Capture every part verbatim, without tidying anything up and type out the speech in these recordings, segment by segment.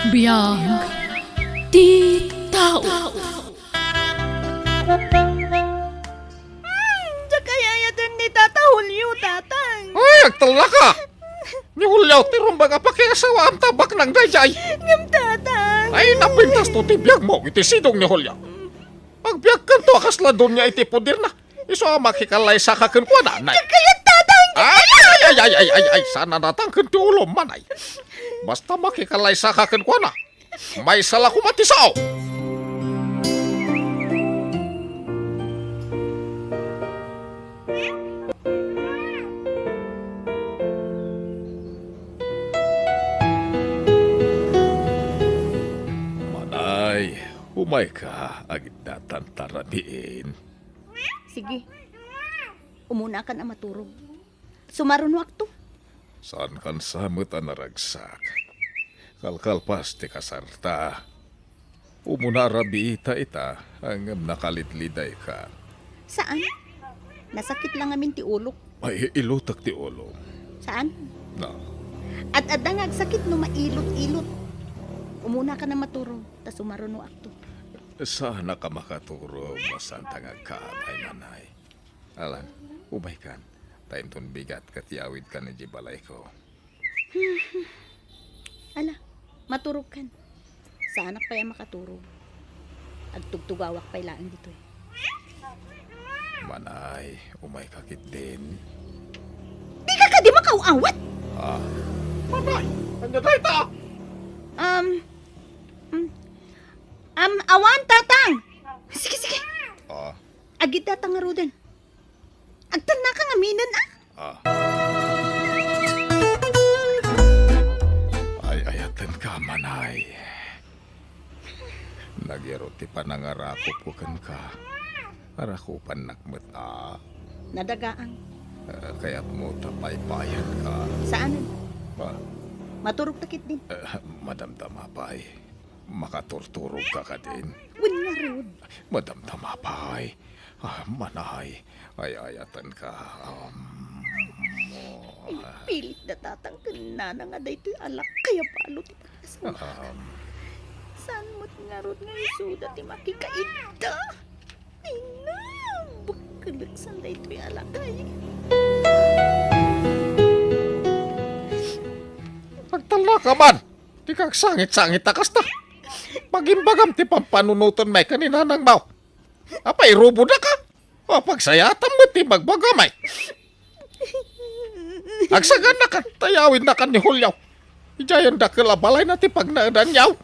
Biag ti tao. Hmm, diak ay-ayaten ni Tata Julio, Tatang. Ay, agtellaka! Ni Julio ti rumbeng a pakiasawaam ta baknang daydiay. Ngem, Tatang. Ay, napintasto ti biagmo iti sidong ni Julio. Agbiagkanto a kasla donia iti poderna. Isu a makikalaysaka kenkuana, nay. Diak kayat, Tatang! Ay, ay, ay, ay, ay, ay, ay, saan a natangken ti ulom, manay. Basta makikalaysaka kenkuana, maysa la koma ti sao. Manay, umayka, agiddatanta rabiin. Sige. Umunakan a maturog. Sumarunoakto. Saankan sa met a naragsak. Kalkalpas ti kasarta. Umuna a rabiita ita, ngem nakalitlidayka. Saan? Nasakit la ngamin ti ulok. Ay, ilutek ti ulom. Saan? Na. Ad-adda nga agsakit no mailot-ilot. Umunakan a maturog, ta sumarunoakto. Saanak a makaturog no saanta nga agkaamay, manay. Alan, umaykan. Ta inton bigat ket yawidkan idiay balayko. Ala, maturogkan. Saanak pay a makaturog. Agtugtugawak pay laeng ditoy. Manay, umayka ketdin. Dika kadi makaaw-awat? Ah. Manay, ania dayta? Um, mm, um, awan, Tatang. Sige, sige. Ah. Agiddata ngaruden. Agtennaka ngaminen, a? Ah. Ay-ayatenka, manay. Nagyaro ti panangarakupko kenka. Arakupannak met, a? Nadagaang. Ah, kayatmo ta paypayanka. Saanen? Ah. Maturogta ketdin. Ah, madamdama pay. Makaturturogka kadin? Wen ngarud. Madamdama pay. Ah, manay, ay-ayatenka. Um, oh. Impilit da tatang ken nana nga daytoy alak kayabalo ti pag-asawa. Um. Saan met ngarud nga isuda ti makikaidda? Ay na, bakkelek san daytoy alakay. Agtellaka man! Dika agsangit-sangit a kasta. Pagimbagam ti pampanunotenmi ken ni nanangmo. Apay, rubodak a? O, pagsayaatam met ti ibagbagam. Agsaganakan, ta yawidnakan ni Julio. Idiay dakkel a balayna ti pagnaedanyo.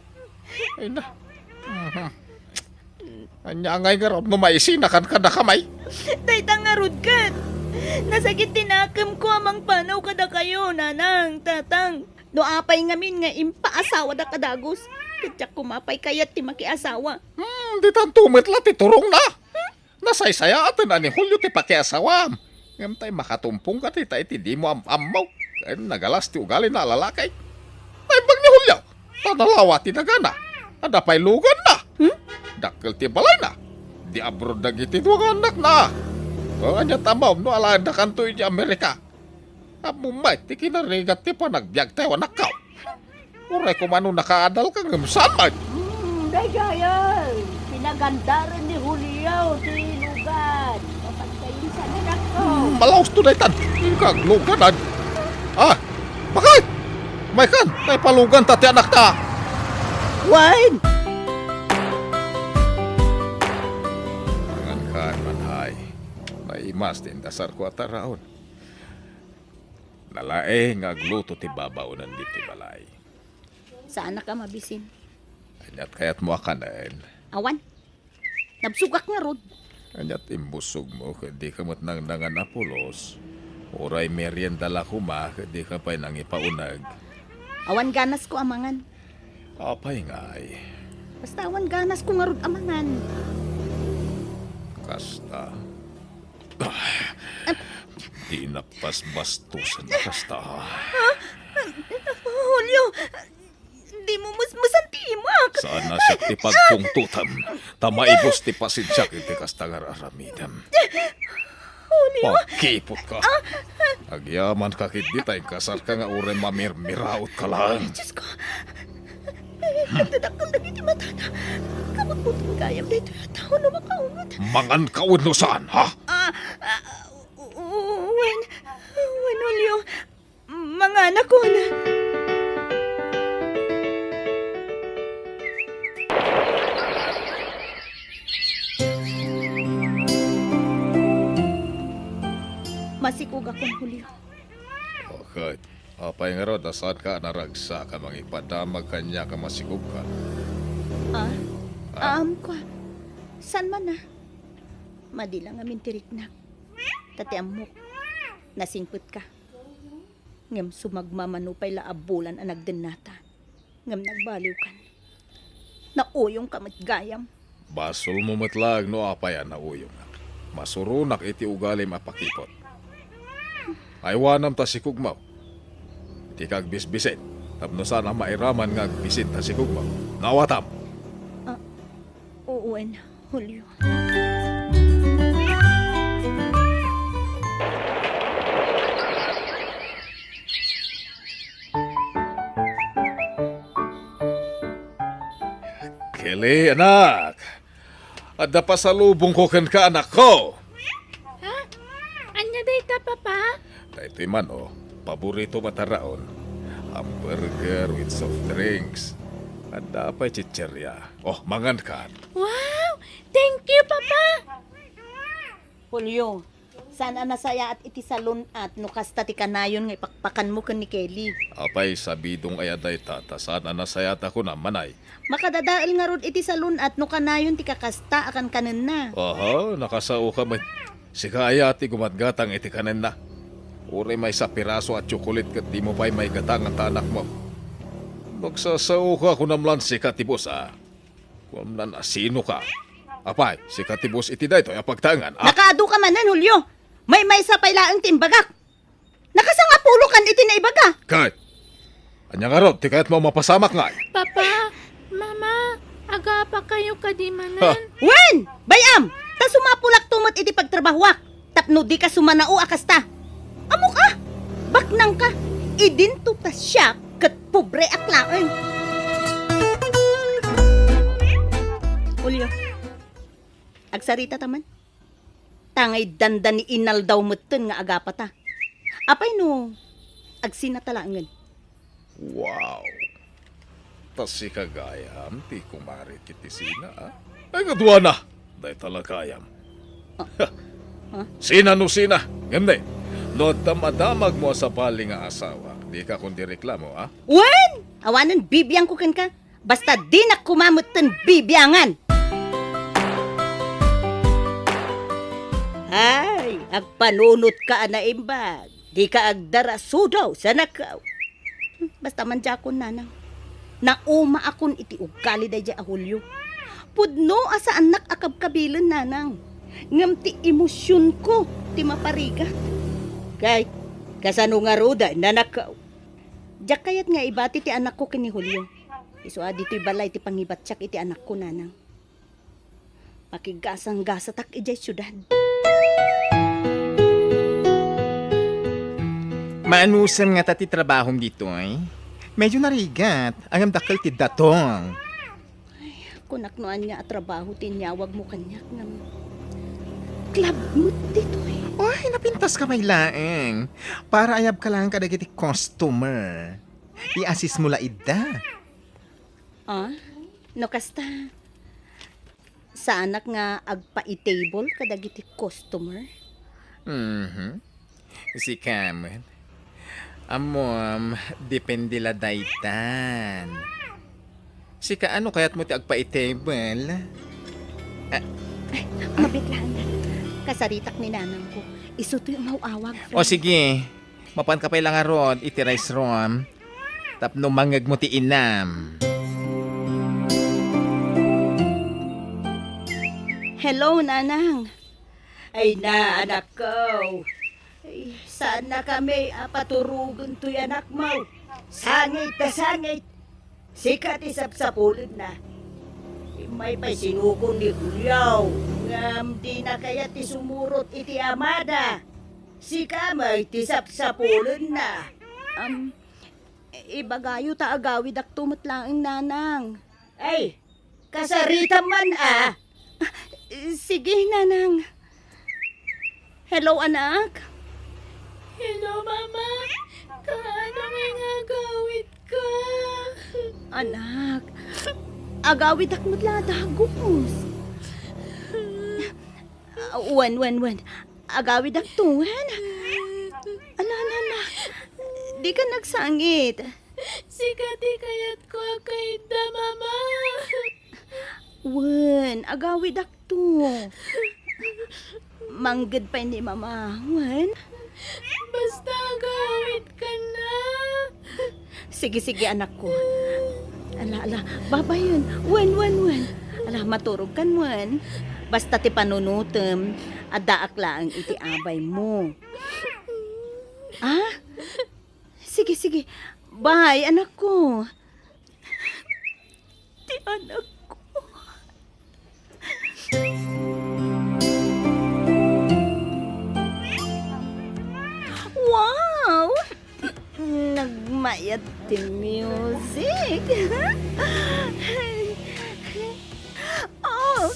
Ay na. Mhm. Ania ngay ngarud no maisinakan kadakami? Dayta ngarud ket nasakit ti nakemko a mangpanaw kadakayo, nanang, tatang. No apay ngamin nga impaasawadak a dagus, ket diak koma pay kayat ti makiasawa. Hmm, ditanto met la ti turongna. Nasaysayaaten a ni Julio ti pakiasawam. Ngem tay makatumpongka dita iti dimo am-ammo ken nagalas ti ugalina a lalaki. Naimbag ni Julio, ta nalawa ti nagana. Adda pay luganna. Hmm? Dakkel ti balayna. Di abroad dagiti dua nga annakna. O, ania ti ammom no alaendakanto iti Amerika? Ammom met ti kinarigat ti panagbiagtayo, anakko. Uray koma no nakaadalka ngem saan met. Hmm, daydiay, pinagandaren ni Julio ti lugan. Mapagkayinsan, anakko. Hmm, malausto daytan. Dika agluganan. Ah, bakit? Maykan, ta ipaluganta ti anakta. Wen! Mangan ka, manay. Naimas ti indasarko a taraon. Nalaing nga agluto ti babaonen ditoy balay. Saanak a mabisin. Aniat kayatmo a kanen? Awan. Nabsogak ngarud. Aniat imbusogmo ket dika met nangnangan a pulos? Uray merienda la koma ket dika pay nangipauneg. Awan ganasko a mangan. Apay ngay? Basta awan ganasko ngarud a mangan. Kasta. Ah, di napasbastosan a kasta. Julio, dimo mesmesan ti imak. Saan a siak ti pagpungtotam, ta maibus ti pasensiak iti kasta nga ar-aramidem. Julio. Pagkiputka. Agyamanka ketdi ta inkasarka nga uray mamirmiraotka laeng. Diosko. Nagdadakkel dagiti matana. Kamutmuteng gayam daytoy a tao no makaunget. Manganka wenno saan, ha? Ah, ah, u-, u-, wen, wen, Julio. Manganakon. Masikogakon, Julio. O, ket apay ngarud a saanka a naragsak a mangipadamag kaniak a masikogka? Ah? Ah? Aamko. Saan man a? Madi la ngamin ti riknak. Ta ti ammok, nasingpetka. Ngem sumagmamano pay la a bulan a nagdennata, ngem nagbaliwkan. Nauyongka met gayam. Basolmo met laeng no apay a nauyongak. Masuronak iti ugalim a pakipot. Aywanam ta sikogmo. Dika agbisbisin, tapno saan a mairaman nga agbisin ta sikogmo. Naawatam? Ah, wen, Julio. Kelly, anak! Adda pasalubongko kenka, anakko! Ha? Ania dayta, Papa? Daytoy man, o, paborito met a raon. Hamburger with soft drinks. Adda pay chicheria. O, mangankan. Wow! Thank you, Papa! Julio, saan a nasayaat iti salun-at no kasta ti kanayon nga ipakpakanmo ken ni Kelly? Apay, sabidong aya dayta, ta saan a nasayaat a kunam, manay. Makadadael ngarud iti salun-at no kanayon ti kakasta a kankanenna. Aha, nakasaoka met. Sika aya ti gumatgatang iti kanenna. Uray maysa a piraso a tsokolit ket dimo pay maigatangan ta anakmo. Nagsasaoka, kunam lan sika ti boss, a. Kunam lan a sinoka. Apay, sika ti boss iti daytoy a pagtaengan, a? Nakaadu ka manen, Julio. Maymaysa pay laeng ti imbagak. Nakasangapulokan iti naibaga. Ket, ania ngarud ti kayatmo a mapasamak ngay? Papa, Mama, agapakayo kadi manen? Ha? Wen! Bay-am! Ta sumapulakto met iti pagtrabahoak tapno dika sumanao a kasta. Ammok a, baknangka. Idinto ta siak ket pobreak laeng. Julio, agsarita ta man. Ta ngay dandani inaldaw metten nga agapata. Apay no agsinata laengen? Wow! Ta sika gayam ti kumare ti sina, a? Ay, kaduana! Dayta la gayam. Ah. Ah? Sina no sina? Ngem ne, no adda madamagmo a sabali nga asawa, dika kundi reklamo, a? Wen! Awanen bibiangko kenka. Basta dinak koma metten bibiangan. Ay, agpanunotka a naimbag. Dika agdarasudaw, sanakaw. Basta man diakon, nanang. Naumaakon iti ugali daydiay a Julio. Pudno a saannak a kabkabilen, nanang. Ngem ti emosionko ti maparigat. Kay, kasano ngaruden, nanakaw? Diak kayat nga ibati ti anakko ken ni Julio. Isu a ditoy balay ti pangibatiak iti anakko, nanang. Makigasanggasatak idiay siudad. Maanusan ngata ti trabahom ditoy? Medyo narigat, ngem dakkel ti datong. Ay, kunak no ania a trabaho ti inyawagmo kaniak ngem club met ditoy. Ay, napintaska pay laeng. Para ayabka laeng kadagiti customer. I-assist mo la ida. Ah? No kasta, saanak nga agpaitable kadagiti customer? Mhm. Sika met. Ammom, depende la daytan. Sika, ano kayatmo ti agpaitable? Ah. Ay, mabit lang. Kasaritak ni nanangko. Isu toy umaw-awag, friend. O sige, mapanka pay la ngarud iti rice room tapno mangngegmo ti inam. Hello, nanang. Ay na, anakko. Ay, saannakami a paturogen toy anakmo. Sangit ta sangit. Sika ti sapsapulenna. Immay pay sinukon ni Julio, ngem dina kayat ti sumurot iti amana. Sika met ti sapsapulenna. Am, eh, Ibagayo ta agawidakto met laeng, Nanang. Ay, kasaritam man, a. Sige, Nanang. Hello, anak. Hello, Mama. Kaano nga agawidka? Anak, agawidak met la a dagus. Ah, wen, wen, wen. Agawidakto, wen. Ala, ala, ala. Dika nagsangit. Sika ti kayatko a kayatda, Mama. Wen, agawidakto. Mangged pay ni Mama, wen? Basta agawidka na. Sige, sige, anakko. Ala, ala, babayen. Wen, wen, wen. Ala, maturogkan, wen. Basta ti panunotem, addaak laeng iti abaymo. Ah? Sige, sige. Bye, anakko. Ti anakko. Wow! Nagmayat ti music. Oh,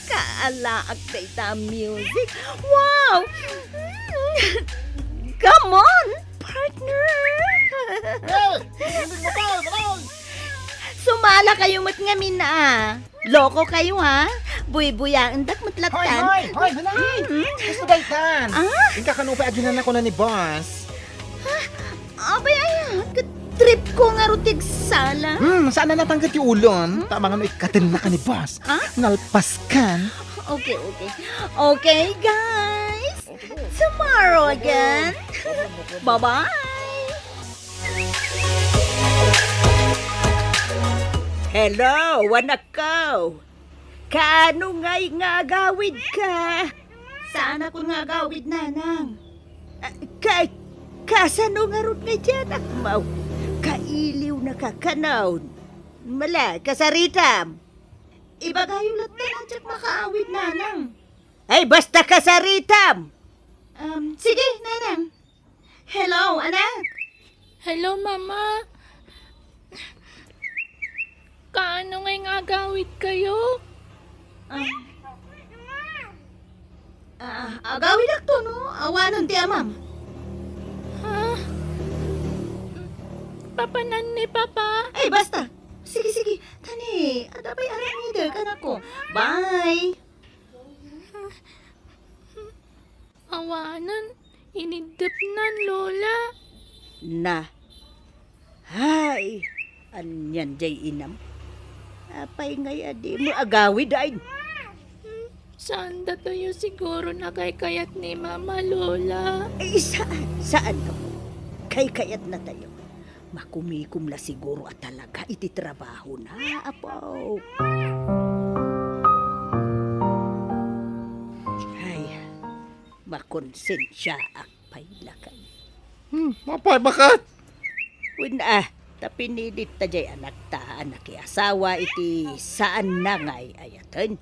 kaalaak dayta a music. Wow! Come on, partner! Hey! Hindi mo ba? Manay! Sumala kayo met ngamin, a. Loko kayo, ha? Buybuyaendak met lattan. Hoy, hoy, hoy, manay! Mm. Gusto daytan. Ah? Inka kano pay aginanakona ni boss. Ah, abay, ay, trip ko nga rutig sala. Hmm, saan na natanggat yung ulon? Hmm? Tama nga no, ikkaten na ka ni boss. Ah? Nalpas kan. Okay, okay. Okay, guys. Tomorrow again. Bye-bye. Hello, anak ko. Kaano ngay nga agawidka? Saanakon nga agawid, Nanang. Ah, ka-, kasano ngarud nga iti anakmo? Kailiw na kakanon. Mala, kasaritam. Ibagayo latta a diak makaawid, Nanang. Ay, basta kasaritam! Um, sige, Nanang. Hello, anak. Hello, Mama. Kaano ngay nga agawid kayo? Ah. Ah, agawid akto, no? Awanon ti amam. Ha? Papanan ni Papa? Ay, basta. Sige, sige. Tani, adda pay aramidek, anakko. Bye. Awanan, iniddepnan, Lola. Na. Hay, anian jay inam. Apay ngay a dimo agawid, ay? Hmm, saan datayo siguro nakaykayat ni Mama, Lola? Ay, saan? Saan ako? Kaykayat natayo. Makumikom la siguro a talaga iti trabahona, apo. Ay, makonsensiaak pay lakay. Hmm, apay, baket? Wen a, ta pinilit ta jay anakta a nakiasawa iti saan na nga ay-ayaten.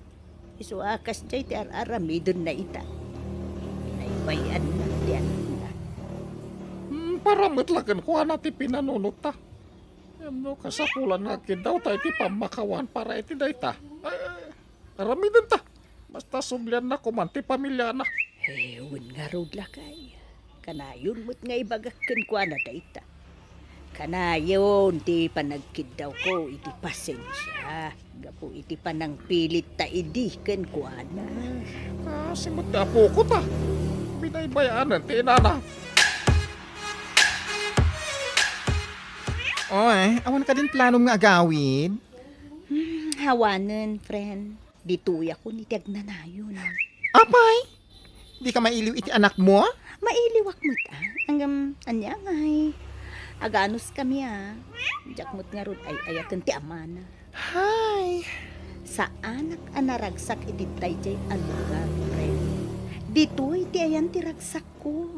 Isu a kasdiay ti ar-aramidenna ita. Pinaybay-anna ti anakna. Hmm, para met la kenkuana ti pinanunotta. Ngem no kasapulan nga agkiddawta iti pammakawan para iti dayta, eh, aramidenta. Basta sublianna koman ti pamiliana. Eh, wen ngarud lakay. Kanayon met nga ibagak kenkuana dayta. Kanayon ti panagkiddawko iti pasensia gapu iti panangpilitta idi kenkuana. Ah, simot ti apoko ta. Binaybay-anan ti inana. Oy, awan kadin planom nga agawid? Hmm, awanen, friend. Ditoyakon iti agnanayon. Apay? Dika mailiw iti anakmo? Mailiwak met, a. Ngem, ania ngay? Aganuskami, a. Diak met ngarud ay-ayaten ti amana. Hay. Saanak a naragsak iti daydiay a lugar, friend. Ditoy ti ayan ti ragsak ko.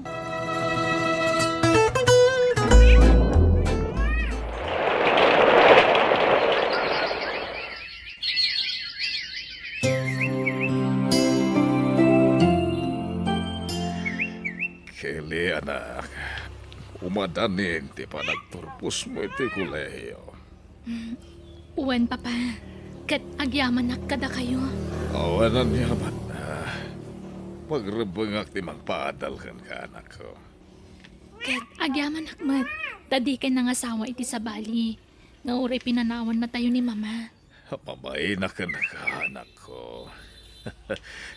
Kelly, anak. Umadanin ti panagturposmo iti kolehio. Wen, Papa. Ket agyamanak kadakayo. Awan aniaman. Pagrebbengak ti mangpaadal kenka, anakko. Ket agyamanak met, ta dikay nangasawa iti sabali, nga uray pinanawannatayo ni Mama. Mabainak kenka, anakko.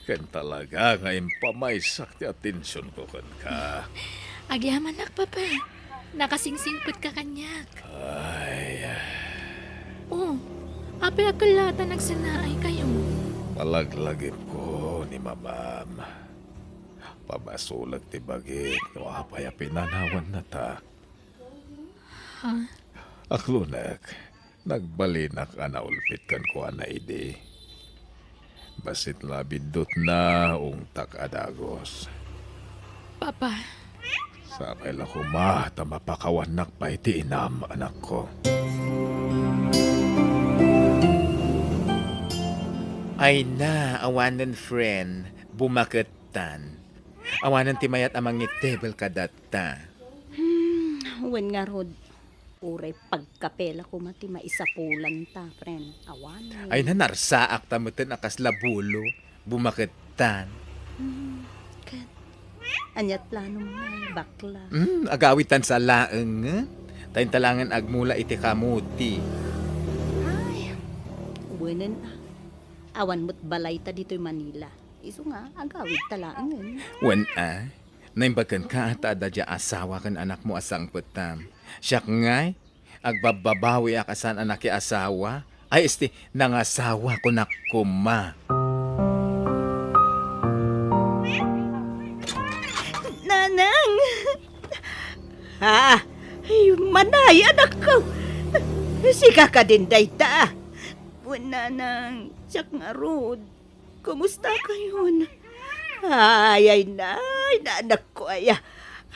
Ken talaga nga impamaysak ti atensionko kenka. Agyamanak, Papa. Nakasingsingpetka kaniak. Ay. Oh, apay a kellata nagsanaaykayo? Malaglagipko ni Mamam. Pabasolek ti bagik no apay a pinanawannata. Ha? Aklonek, nagbalinak a naulpit kenkuana idi. Bassit la biddutna ungtak a dagus. Papa. Sapay la koma ta mapakawannak pay ti inam, anakko. Ay na, awanen, friend, bumakettan. Awanen ti mayat a mangitebel kadatta. Hmm, wen ngarud, uray pagkape la koma ti maisapulanta, friend. Awanen. Ay, nanarsaak ta meten a kasla bulo. Bumakettan. Hmm, ket ania ti planom ngay, bakla? Hmm, agawidtan sa laengen. Ta inta laengen agmula iti kamuti. Ay, wenen a. Awan met balayta ditoy Manila. Isu nga, agawidta laengen. Wen a, naimbag kenka ta adda diay asawa ken anakmo a sangpettam. Siak ngay, agbabbabawiak a saan a nakiasawa. Ay, esti, nangasawa, kunak koma. Nanang! Ha? Ay, manay, anakko! Sika kadin dayta? Wen, Nanang, siak ngarud. Kumustakayon? Ay, ay, nay, nanakko aya.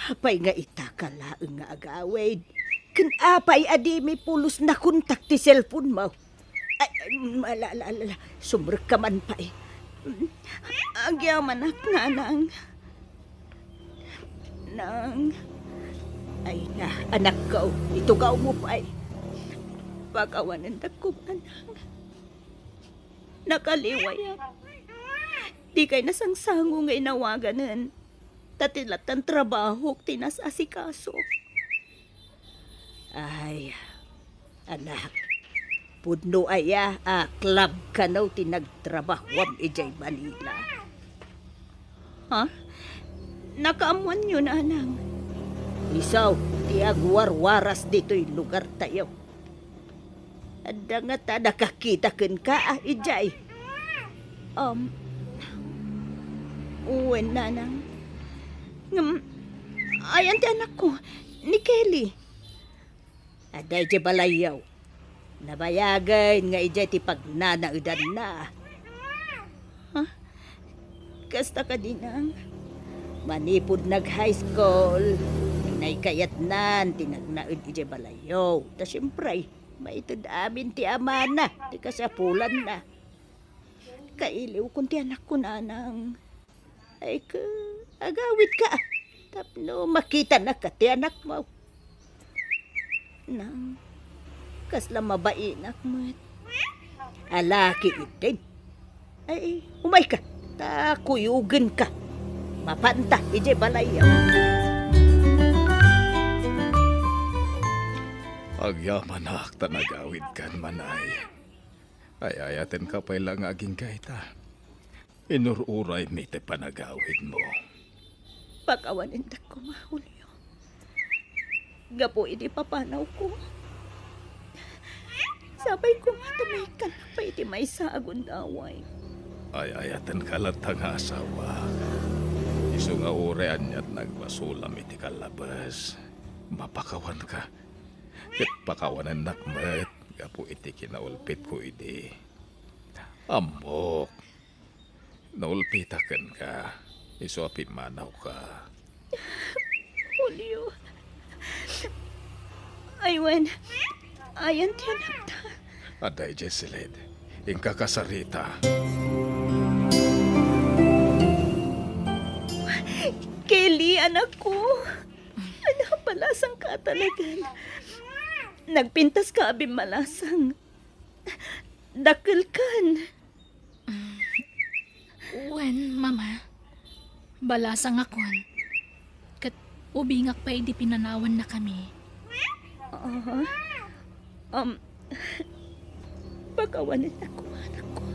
Apay nga itaka laeng nga agawid? Ken apay a dimi pulos nakontak ti cellphone-mo? Ay, ay, ala, ala, ala, ala. Sumrekka man pay. Mm, agyamanak, Nanang. Nang. Ay na, anakko, itugawmo pay. Pakawanendak koma, Nang. Nakaliwayak. Dikay nasangsango nga inawaganen. Ta ti lattan trabahok ti nas-asikasok. Ay, anak, pudno aya a club kano ti nagtrabahoam idiay Manila? Ha? Nakaammoanyo, Nanang? Isu ti agwarwaras ditoy lugartayo. Adda ngata nakakita kenka a idiay? Um, wen, Nanang. Ngem, ayan ti anakko, ni Kelly. Adda idiay balayyo. Nabayagen nga idiay ti pagnanaedanna. Ha? Kasta kadi, Nang? Manipud nag-high school, naykayatnan ti nagnaed idiay balayyo. Ta siempre, maited amin ti amana ti kasapulanna. Kailiwkon ti anakko, Nanang. Ay, ka, agawidka tapno makitanaka ti anakmo. Nang, kasla mabainak met. Alaki idin. Ay, umayka, ta kuyogenka. Mapanta idiay balayyo. Agyamanak ta nagawidkan, manay. Ay-ayatenka pay la nga agingga ita. Inur-uraymi ti panagawidmo. Pakawanendak koma, Julio. Gapu iti papanawko, sapay koma ta maikkan pay iti maysa a gundaway. Ay-ayatenka latta nga asawa. Isu nga uray aniat nagbasolam iti kallabes, mapakawanka. Ket pakawanennak met gapu iti kinaulpitko idi. Ammok, naulpitak kenka, isu a pimmanawka. Julio. Ay wen, ayan ti anakta. Adda idiay siled. Inka kasarita. Kelly, anakko. Anak, Balasangka a talagan. Nagpintaska a bimmalasang. Dakkelkan. Wen, Mama. Balasangakon. Ket ubingak pay idi pinanawannakami. Aha. Um, pakawanennakon, anakko.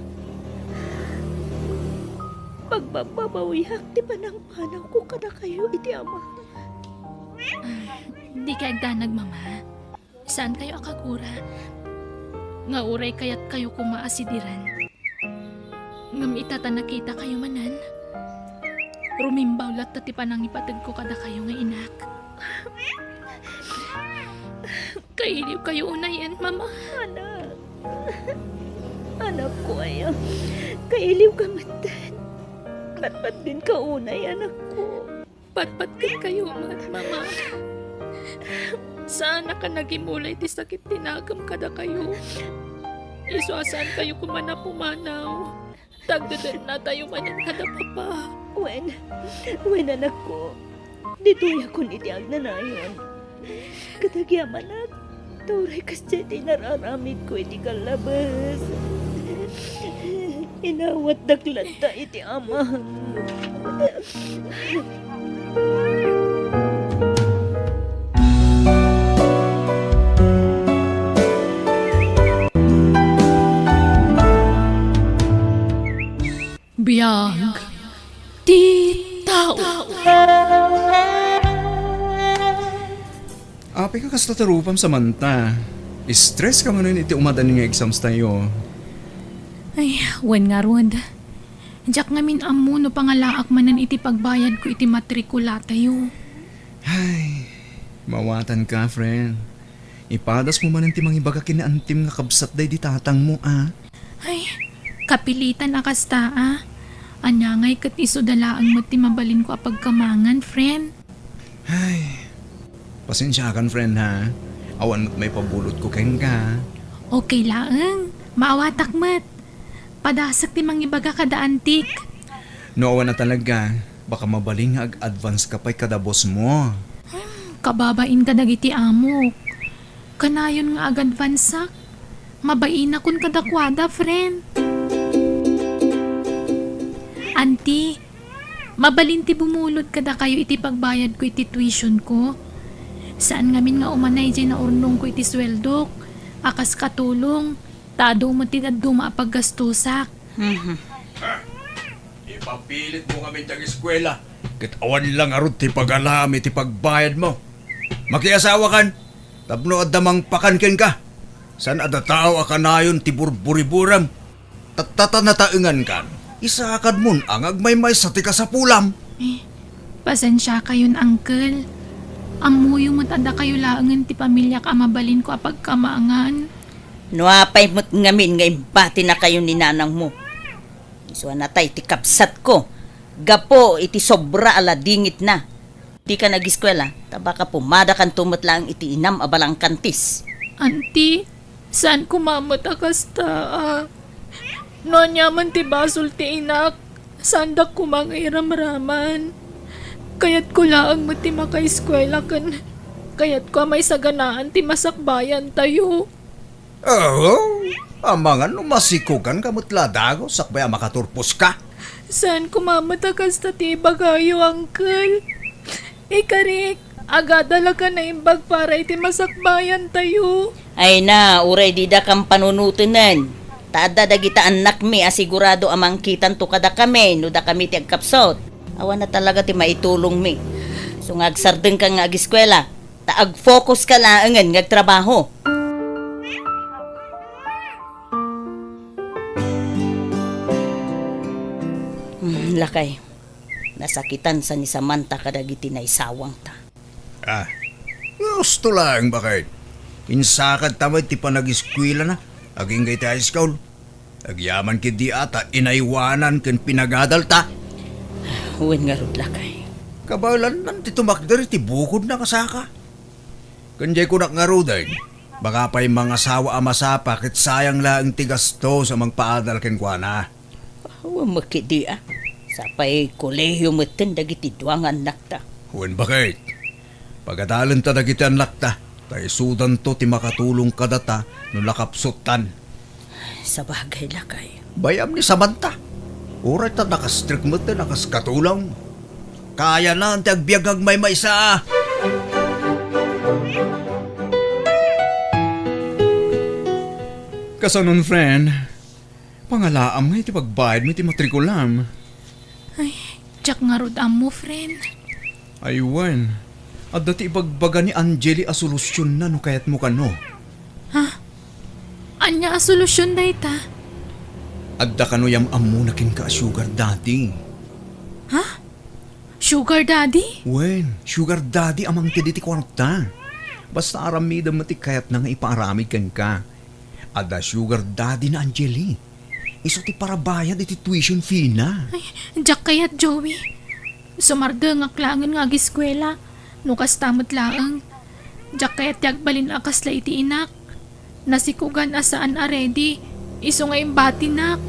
Pagbabbabawiak ti panangpanawko kadakayo iti Ama. Ah, dika agdanag, Mama. Saankayo a kagura nga uray kayatkayo koma a sidiren. Ngem ita ta nakitakayo manen, rumimbaw latta ti panangipategko kadakayo nga inak. Kailiwkayo unayen, Mama. Anak. Anakko aya. Kailiwka metten. Patpatgenka unay, anakko. Patpatgenkayo met, Mama. Saanak a nagimula iti sakit ti nakemko kadakayo. Isu a saankayo koma a pumanaw. Tagdedennatayo manen kada Papa. Wen, wen, anakko. Ditoyakon iti agnanayon. Ket agyamanak, ta uray kasdiay ti inararamidko iti kallabes. Inawatdak latta iti Ama. Biag ti tao. Apay ka kasta ti rupam, Samantha? Stress ka manen iti umadan nga exams tayo. Ay, wen ngarud. Diak ngamin ammo no pangalaak manen iti pagbayadko iti matrikulatayo. Ay, mawatanka, friend. Ipadasmo manen ti mangibaga ken ni antim nga kabsat daydi tatangmo, a? Ay, kapilitan a kasta, a. Ania ngay ket isuda laeng met ti mabalinko a pagkamaangan, friend? Ay, pasensiakan, friend, ha? Awan met maipabulotko kenka. Okay laeng. Maawatak met. Padasek ti mangibaga kada antik. No awan a talaga, baka mabalin nga ag-advance ka pay kada boss mo. Hmm, kababain kadagiti amok. Kanayon nga ag-advanceak. Mabainakon kadakuada, friend. Anti, mabalin ti bumulod kadakayo iti pagbayadko iti tuitionko. Saan ngamin nga umanay diay naurnongko iti sueldok a kas katulong. Ta adu met ti dadduma a paggastosak. Mhm. Ipapilitmo ngamin ti ageskuela, ket awan la ngarud ti pagalaam iti pagbayadmo. Makiasawakan, tapno adda mangpakan kenka. Saan a datao a kanayon ti burburiburem. Tatta ta nataengankan, isakadmon a nga agmaymaysa ti kasapulam. Eh, pasensiakayon, uncle. Ammoyo met a dakayo laengen ti pamiliak a mabalinko a pagkamaangan. No apay met ngamin nga imbatinakayo ni nanangmo? Isu a natay ti kabsatko gapu iti sobra a ladingitna. Dika nageskuela, ta baka pumadakanto met laeng iti inam a balangkantis. Anti, saan koma met a kasta, a. No aniaman ti basol ti inak, saandak koma nga iramraman. Kayatko laeng met ti makaeskuela ken kayatko a maisaganaan ti masakbayantayo. Oo, amangan no masikoganka met la dagus sakbay a makaturposka. Saan koma met a kasta ti ibagayo, uncle. Ikarik, agada la ka naimbag para iti masakbayantayo. Ay na, uray dida kam panunotenen. Ta adda dagita annakmi a sigurado a mangkitanto kadakami no dakami ti agkapsut. Awan a talaga ti maitulongmi. Isu nga agsardengka nga ageskuela. Ta agfokuska laengen nga agtrabaho. Hmm, lakay, nasakitansa ni Samantha kadagiti naisawangta. Ah, gusto laeng, baket. Insakadta met ti panageskuelana agingga iti high school. Agyaman ketdi a ta inaywanan ken pinagadalta. Wen ngarud, lakay. Kabaelannan ti tumakder iti bukodna, kasaka. Ken diay kunak ngaruden, baka pay mangasawa a masapa ket sayang laeng ti gastos a mangpaadal kenkuana. Wen met ketdi a. Sapay kolehio metten dagiti dua nga annakta. Wen, baket. Pagadalenta dagiti annakta, ta isudanto ti makatulong kadata no nakapsuttan. Sabagay, lakay. Bay-am ni Samantha. Uray ta nakastrek met ti nakaskatulong. Kayana ti agbiag nga agmaymaysa. Kasanon, friend? Pangalaam nga iti pagbayadmo iti matrikulam. Ay, diak ngarud ammo, friend. Ay, wen. Adda ti ibagbaga ni Angeli a solusionna no kayatmo kano. Ha? Ania a solusion dayta? Adda kano yam-ammona kenka a sugar daddy. Ha? Sugar daddy? Wen, sugar daddy a mangted iti kuarta. Basta aramidem met ti kayatna nga ipaaramid kenka. Adda sugar daddy na Angeli. Isu ti parabayad iti tuition fee na. Ay, diak kayat, Joey. Sumardengak laengen nga agiskuela. No kasta met laeng, diak kayat ti agbalin a kasla iti inak. Nasikugan a saan a ready, isu nga imbatinak.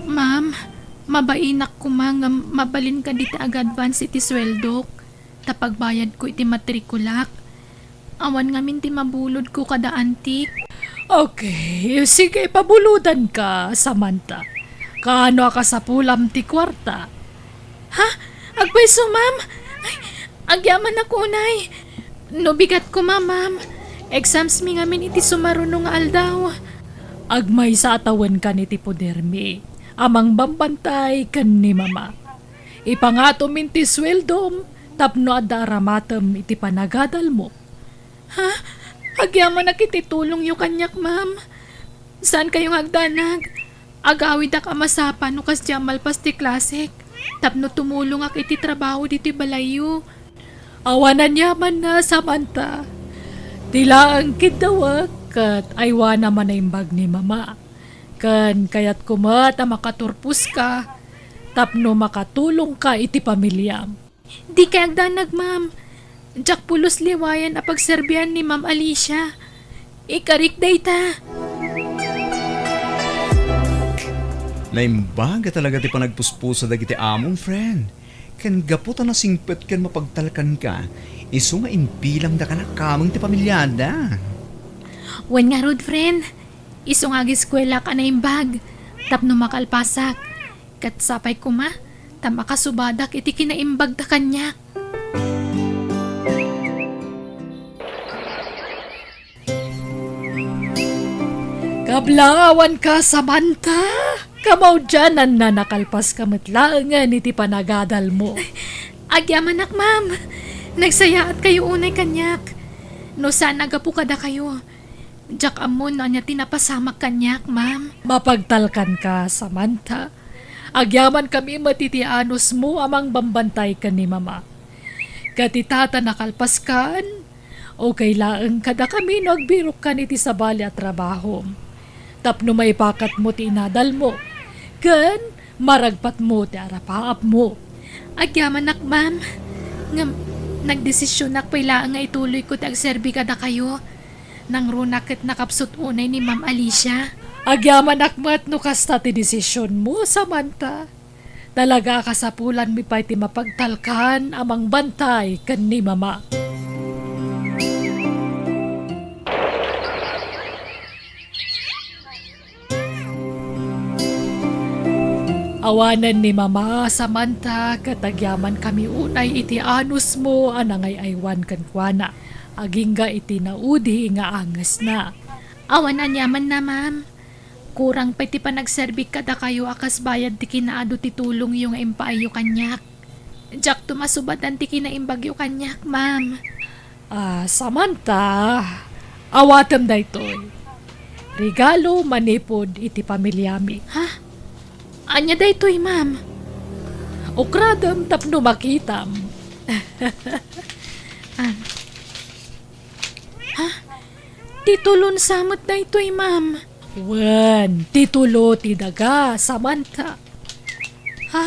Ma'am, mabainak koma nga mabalin kadi ti ag-advance iti sueldok, ta pagbayadko iti matrikulak. Awan ngamin ti mabulodko kada antik. Okay, sige, pabulodanka, Samantha. Kaano a kasapulam ti kuarta? Ha? Agpayso, ma'am? Ay, agyamanak unay. No bigat koma, ma'am. Exams mi ngamin iti sumaruno nga aldaw. Agmaysa a tawenkan iti podermi a mangbambantay ken ni Mama. Ipangatom inti sueldom tapno adda aramatem iti panagadalmo. Ha? Agyamanak iti tulongyo kaniak, ma'am. Saankayo nga agdanag. Agawidak a masapa no kasdiay a malpas ti klasek tapno tumulongak iti trabaho ditoy balayyo. Awan aniamanna, Samantha. Ti laeng kiddawek ket aywanam a naimbag ni Mama. Ken kayatko met a makaturposka tapno makatulongka iti pamiliam. Dikay agdanag, ma'am. Diak pulos liwayan a pagserbian ni Ma'am Alicia. Ikarik dayta. Naimbag a talaga ti panagpuspusa dagiti amom, friend. Ken gapu ta nasingpet ken mapagtalkanka, isu nga imbilangda kaniak kameng ti pamiliada. Wen ngarud, friend. Isu nga agiskuelak a naimbag tapno makalpasak. Ket sapay koma ta makasubadak iti kinaimbagda kaniak. Kablawanka, Samantha! Kamaudiananna, nakalpaska met laengen iti panagadalmo. Agyamanak, ma'am. Nagsayaatkayo unay kaniak. No saan a gapu kadakayo, diak ammo no ania ti napasamak kaniak, ma'am. Mapagtalkanka, Samantha. Agyamankami met iti anusmo a mangbambantay ken ni Mama. Ket ita ta nakalpaskan, okay laeng kadakami no agbirokkan iti sabali a trabahom tapno maipaketmo ti inadalmo ken maragpatmo ti arapaapmo. Agyamanak, ma'am, ngem nagdesisionak pay laeng nga ituloyko ti agserbi kadakayo. Nangrunak ket nakapsut unay ni Ma'am Alicia. Agyamanak met no kasta ti desisionmo, Samantha. Talaga a kasapulanmi pay ti mapagtalkan a mangbantay ken ni Mama. Awanen ni Mama, Samantha, ket agyamankami unay iti anusmo a nangay-aywan kenkuana, agingga iti naudi nga angesna. Awan aniamanna, ma'am. Kurang pay ti panagserbik kadakayo a kas bayad ti kinaadu ti tulongyo nga impaayyo kaniak. Diakto masubadan ti kinaimbagyo kaniak, ma'am. Ah, Samantha, awatem daytoy. Regalo manipud iti pamiliami. Ha? Ania daytoy, ma'am? Ukradem tapno makitam. Ah. Ha? Titulon sa met daytoy, ma'am. Wen, titulo ti daga, Samantha. Ha?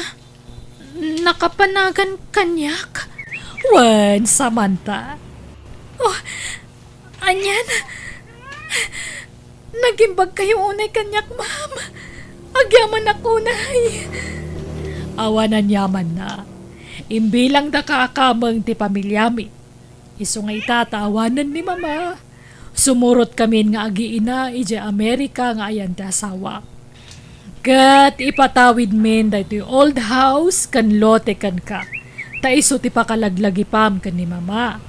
Nakapanagan kaniak? Wen, Samantha. Oh, anian? Nagimbagkayo unay kaniak, ma'am. Agyamanak unay. Awan aniamanna. Imbilangda kakameng ti pamiliami. Isu nga ita ta awanen ni Mama, sumurotkami nga agiina idiay Amerika nga ayan ti asawa. Ket ipatawidmin daytoy old house ken lote kenka, ta isu ti pakalaglagipam ken ni Mama.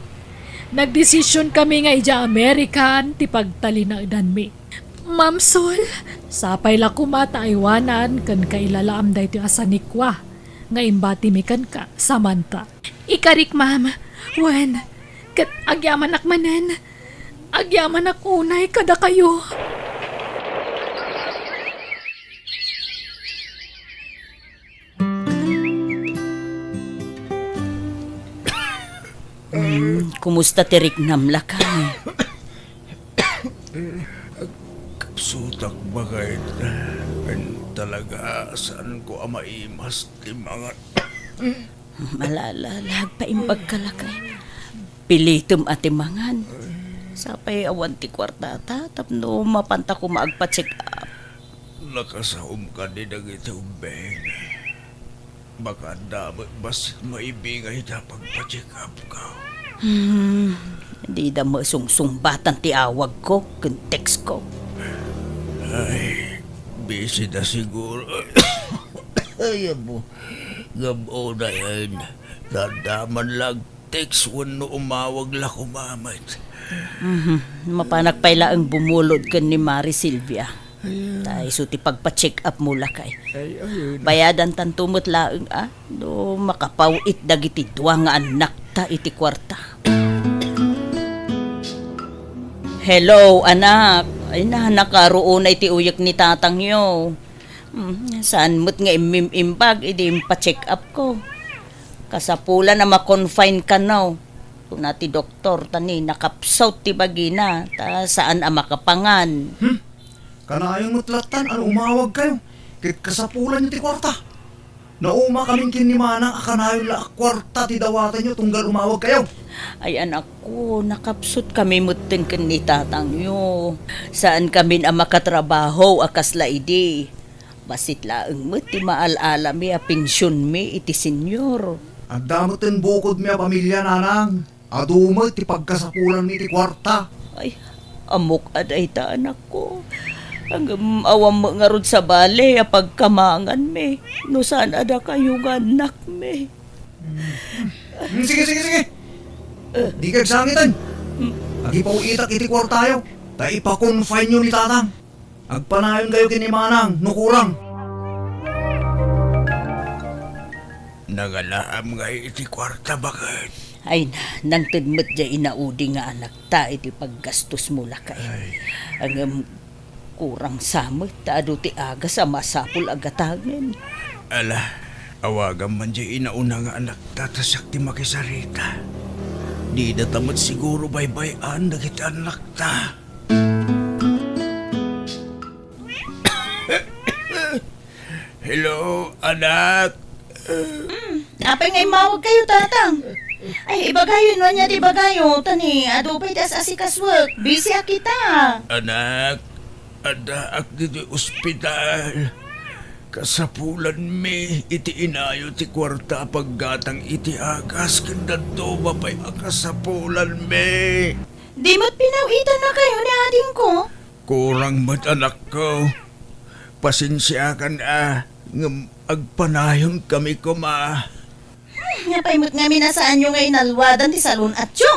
Nagdesisionkami nga idiay Amerikan ti pagtalinaedanmi. Ma'am Sol, sapay la koma ta aywanan ken kailalaam daytoy a sanikua nga imbatimi kenka, Samantha. Ikarik, ma'am. Wen, ket agyamanak manen. Agyamanak unay kadakayo. Hmm, kumusta ti riknam, lakay? Kapsutak, baket. Wen, talaga, saanko a maimas ti mangan. Malala, agpaimbagka, lakay. Pilitem a ti mangan. Sapay awan ti kuartata tapno mapanta koma agpa-check up. Nakasaom kadi dagiti ubbing. Baka adda met bassit maibingayda pagpa-check up ko. Hmm, dida masungsungbatan ti awagko ken textko. Ay, busy da siguro. Ay, apo, gab-o dayen. Tadda man la text wenno umawag la koma met. Mhm. Mapanak pay laeng bumulod ken ni Mari Silvia. Ayan. Ta isu ti pagpa-check up mo, lakay. Ay, ayun. Bayadantanto met laeng, a, no makapaw-it dagiti dua nga annakta iti kuarta. Hello, anak. Ay na, nakaruonay ti uyek ni tatangyo. Hmm, saan met nga immim-imbag idi impa-check up ko. Kasapulan a ma-confine kano, kuna ti doktor, ta ni nakapsut ti bagina, ta saan a makapangan. Hmm? Kanayon met lattan a no umawagkayo, ket kasapulanyo ti kuarta. Naumakamin ken ni Manang a kanayon la a kuarta ti dawatenyo tunggal umawagkayo. Ay, anakko, nakapsutkami metten ken ni tatangyo. Saankamin a makatrabaho a kasla idi. Bassit laeng met ti maal-alami a pensionmi iti senior. Adda metten bukodmi a pamilia, nanang. Adu met ti pagkasapulanmi iti kuarta. Ay, ammok a dayta, anakko. Ngem awan met ngarud sabali a pagkamanganmi no saan a dakayo nga annakmi. Hmm, sige, sige, sige. Dika agsangiten. Agipaw-itak iti kuartayo, ta ipa-confineyo ni tatang. Agpanayonkayo ken ni Manang no kurang. Nangalaam ngay iti kuarta, baket? Ay na, nangted met diay inaudi nga anakta iti paggastosmo, lakay. Ay. Ngem kurang sa met ta adu ti agas a masapul a gatangen. Ala, awagam man diay inauna nga anakta ta siak ti makisarita. Didata met siguro baybay-an dagiti annakta. Hello, anak. Mm, apay nga immawagkayo, tatang? Ay, ibagayo no ania ti ibagayo, ta ni adu pay ti as-asikasuek. Busy a kita. Anak, addaak ditoy ospital. Kasapulanmi iti inayo ti kuarta a paggatang iti agas ken dadduma pay a kasapulanmi. Di met pinaw-itannakayo ni adingko? Kurang met, anakko. Pasensiakan a, ngem agpanayonkami koma. Hmm, apay met ngamin a saanyo nga inalwadan ti salun-atyo?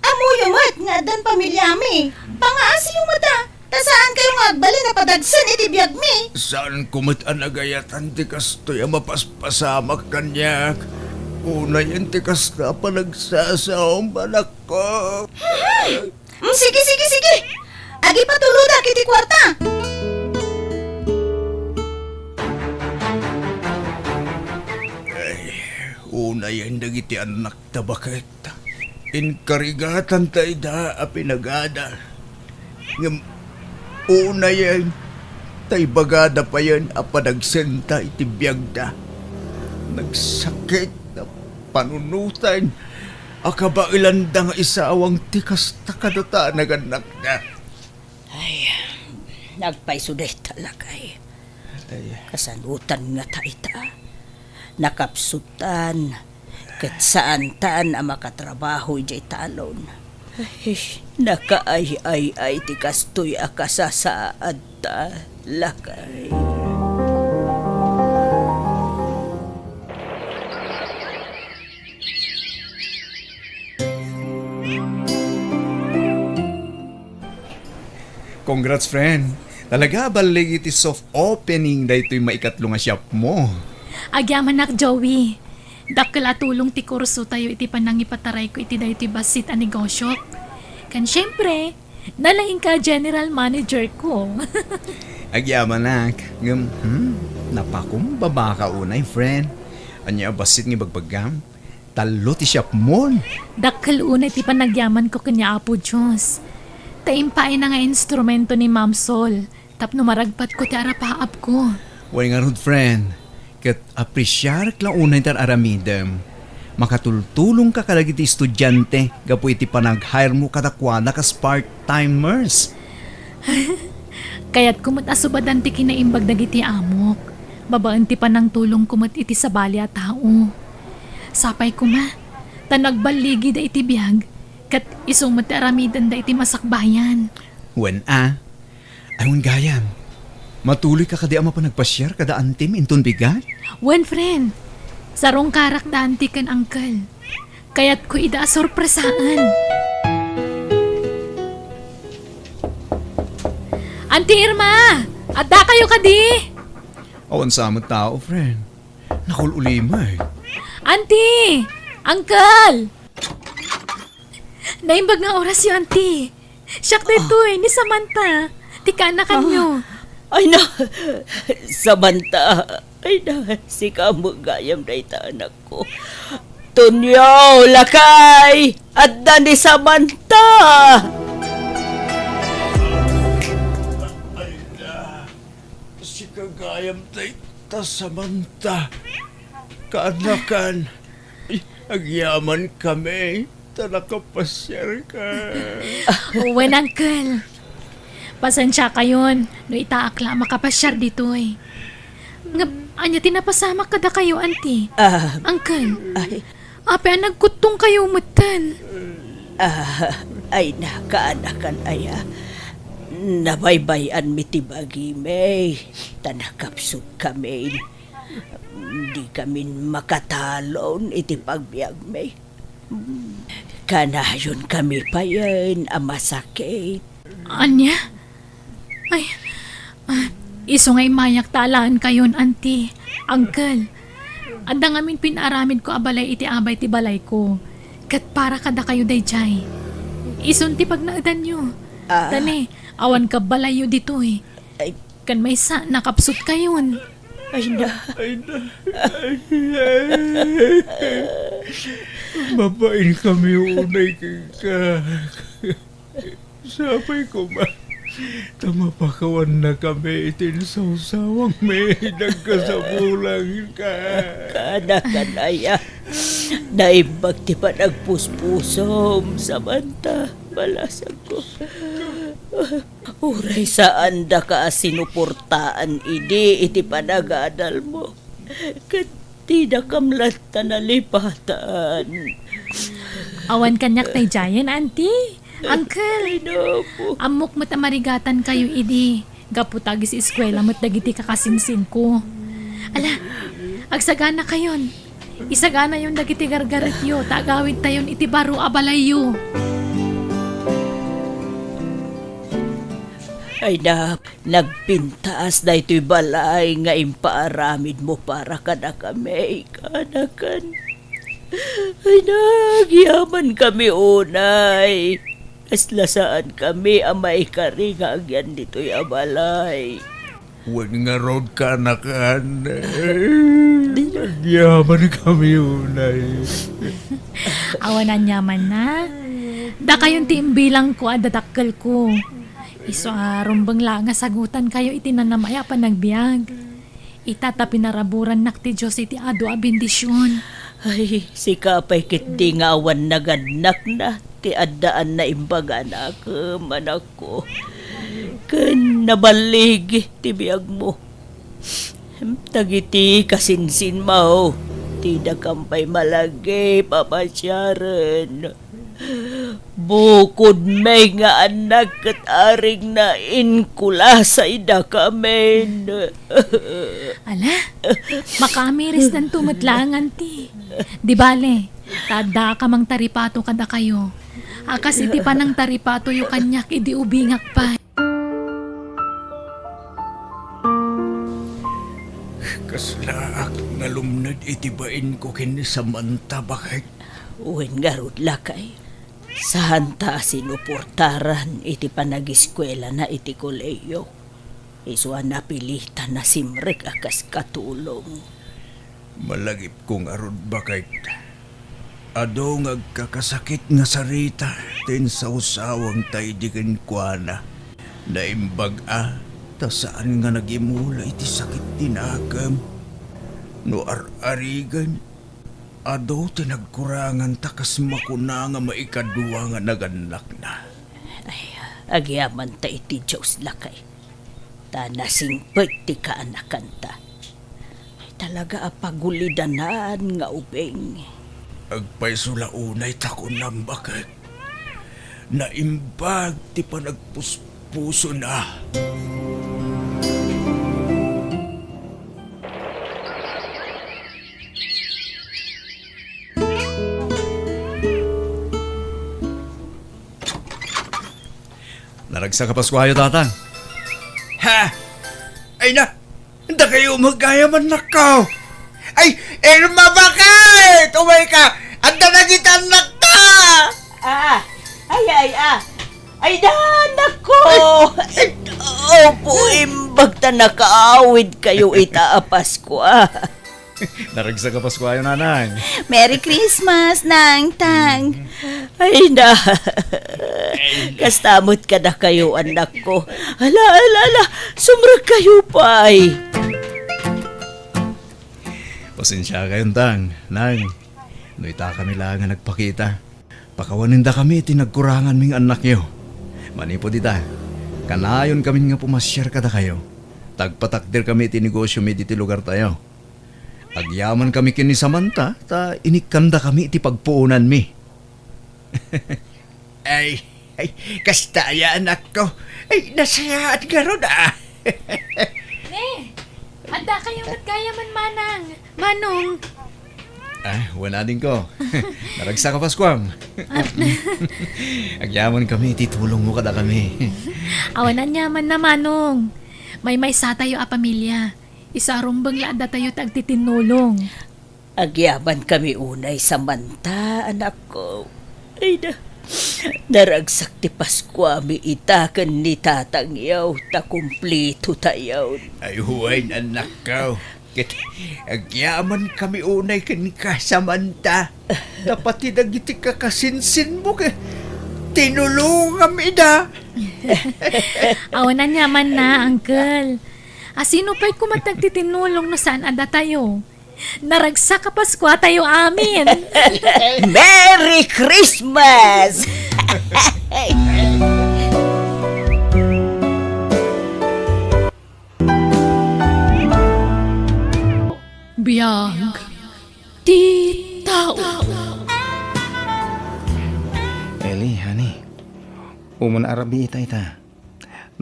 Ammoyo met nga addan pamiliami. Pangaasiyo met a, ta saankayo nga agbalin a padagsen iti biagmi. Saanko met a nagayatan ti kastoy a mapaspasamak kaniak. Unayen ti kasta a panagsasaom, anakko. Hmm. Mm, sige, sige, sige. Agipatulodak iti kuarta. Ay, unayen dagiti annakta, baket. Inkarigatanta ida a pinagadal. Ngem unayen ta ibagada payen a padagsenta iti biagda. Nagsakit a panunoten a kabaelanda nga isawang ti kasta kadata a nagannakda. Ay, agpayso dayta, lakay. Ay. Kasanotan ngata ita? Nakapsutan, Ket saantan a makatrabaho idiay talon. Ay, nakaay-ay-ay ti kastoy a kasasaadta, lakay. Congrats, friend. Talaga, balligi ti soft opening daytoy maikatlo nga shop mo. Agyamanak, Joey. Dakkel a tulong ti kursotayo iti panangipatarayko iti daytoy bassit a negosiok. Ken siempre, nalaingka a general manager ko. Agyamanak. Ngem, hmm, napakumbabaka unay, friend. Ania a bassit nga ibagbaggam? Tallo ti shopmon. Dakkel unay ti panagyamanko ken ni Apo Dios. Ta impaayna nga instrumento ni Ma'am Sol tapno maragpatko ti arapaapko. Wen ngarud, friend, ket apresiarek la unay ti ar-aramidem. Makatultulongka kadagiti estudiante gapu iti panag-hire mo kadakuada kas part-timers. Kayatko met a subadan ti kinaimbag dagiti amok, babaen ti panangtulongko met iti sabali a tao. Sapay koma, ta nagballigida iti biag, ket isu met ti aramidenda iti masakbayan. Wen a, ay wen gayam, matuloyka kadi a mapan agpasiar kada antim inton bigat? Wen, friend, sarungkarak da anti ken uncle. Kayatko ida a sorpresaan. Auntie Irma! Addakayo kadi? Awan sa met tao, friend. Nakul-ulimay. Auntie! Uncle! Naimbag nga orasyo, Auntie. Siak daytoy, ni Samantha. Ti kaanakanyo. Ah. Ay na, Samantha. Ay na, sika met gayam dayta anakko. Tonyo, lakay! Adda ni Samantha! Ay na, sika gayam dayta, Samantha. Kaanakan, agyaman kami. Ta nakapasiarka. Wen, uncle. Pasensiakayon no itaak la a makapasiar ditoy. Ngem, ania ti napasamak kadakayo, auntie? Ah, uncle. Ay. Apay a nagkuttongkayo metten? Ah, ay na, kaanakan aya. Nabaybay-anmi ti bagimi, ta nakapsutkami. Dikami makatalon iti pagbiagmi. Kanayonkami payen a masakit. Ania? Ay, ah, isu nga immayak ta alaenkayon, auntie, uncle. Adda ngamin pinaaramidko a balay iti abay ti balayko. Ket para kadakayo daydiay. Isun ti pagnaedanyo. Ah. Tani, awan kabbalayyo ditoy. Ay. Ken maysa, nakapsutkayon. Ay na. Ay na. Ay, ay. Mabain kami unay kenka. Sapay koma, ta mapakawanna kami iti insawsawangmi, nagkasabulangka. Kaanakan aya, naimbag ti panagpuspusom, Samantha, balasangko. Uray saandaka a sinuportaan idi iti panagadalmo, ket dinakam latta nalipatan. Awan kaniak daydiayen, auntie, uncle. Ay, napo. Ammok met a marigatankayo idi, gapu ta agiseskuela met dagiti kakasinsinko. Ala, agsaganakayon. Isaganayon dagiti gargaretyo ta agawidtayon iti baro a balayyo. Ay na, nagpintas daytoy balay nga impaaramidmo para kadakami, kaanakan. Ay na, agyamankami unay. Kasla saankami a maikari nga agyan ditoy a balay. Wen ngarud, kaanakan. Agyamankami unay. Awan aniamanna. Dakayon ti imbilangko a dadakkelko. Isu a rumbeng la nga sagutankayo iti nanamay a panagbiag. Ita ta pinaraburannak ti Dios iti adu a bendision. Ay, sika pay ketdi nga awan nagannakna ti addaanna imbaga nakem, anakko. Ken naballigi ti biagmo. Dagiti kasinsinmo, Ti dakam pay malagip a pasiaren. Bukodmi nga annak ket aring nainkulasay dakamin. Ala, makaamirisdanto met laeng, anti. Di bale, ta addaak a mangtaripato kadakayo. A kas iti panangtaripatoyo kaniak idi ubingak pay. Kaslaak nga lumned iti bainko ken ni Samantha, baket. Wen ngarud, lakay, saanta a sinuportaran iti panagiskuelana iti kolehiyo. Isu a napilitan a simrek a kas katulong. Malagipko ngarud, baket. Adu nga agkakasakit nga sarita ti insawsawangta idi kenkuana. Naimbag a, ta saan nga nagimula iti sakit ti nakem. No ar-arigen, adu ti nagkuranganta kas makuna nga maikadua nga nagannakna. Ay, agyamanta iti Dios, lakay. Ta nasingpet ti kaanakanta. Ay, talaga a pagulidanan nga ubing. Agpayso la unay ta kunam, baket. Naimbag ti panagpuspusona. Naragsak a Paskuayo, Tatang. Ha? Ay na, dakayo met gayam, annakko. Ay, Irma, baket? Umayka, adda dagiti annakta. Ah, ay, ay, ah. Ay, da, annakko. Ay, ay. Apo, imbag ta nakaawidkayo ita a Paskua. Naragsak a Paskuayo, Nanang. Merry Christmas, Nangtang. Mm. Ay na. Kasta met kadakayo, annakko. Ala, ala, ala. Sumrekkayo pay. Pasensiakayon, Tang, Nang. No itakami laeng a nagpakita, pakawanendakami iti nagkuranganmi nga annakyo. Manipud ita, kanayonkamin nga pumasiar kadakayo. Tagpatakderkami iti negosiomi ditoy lugartayo. Agyamankami ken ni Samantha, ta inikkandakami iti pagpuonanmi. Ay, ay, kasta aya, annakko. Ay, nasayaat ngarud, ah. Ne, addakayo met gayam, Manang, Manong. Ah, wen, adingko. Naragsak a Paskuam. Agyamankami iti tulongmo kadakami. Awan aniamanna, Manong. Maymaysatayo a pamilia. Isu a rumbeng la addatayo ti agtitinnulong. Agyamankami unay, Samantha, annakko. Ay na, naragsak ti Paskuami ita ken ni tatangyo, ta kumplitotayon. Ay, wen, annakko. Ket agyamankami unay kenka, Samantha. Ta pati dagiti kakasinsinmo ket tinulongam ida. Awan aniamanna, Uncle. A, sino pay koma ti agtitinnulong no saan a datayo? Naragsak a Paskuatayo amin! Merry Christmas! Biag ti tao. Eli, honey, umuna a rabii ita.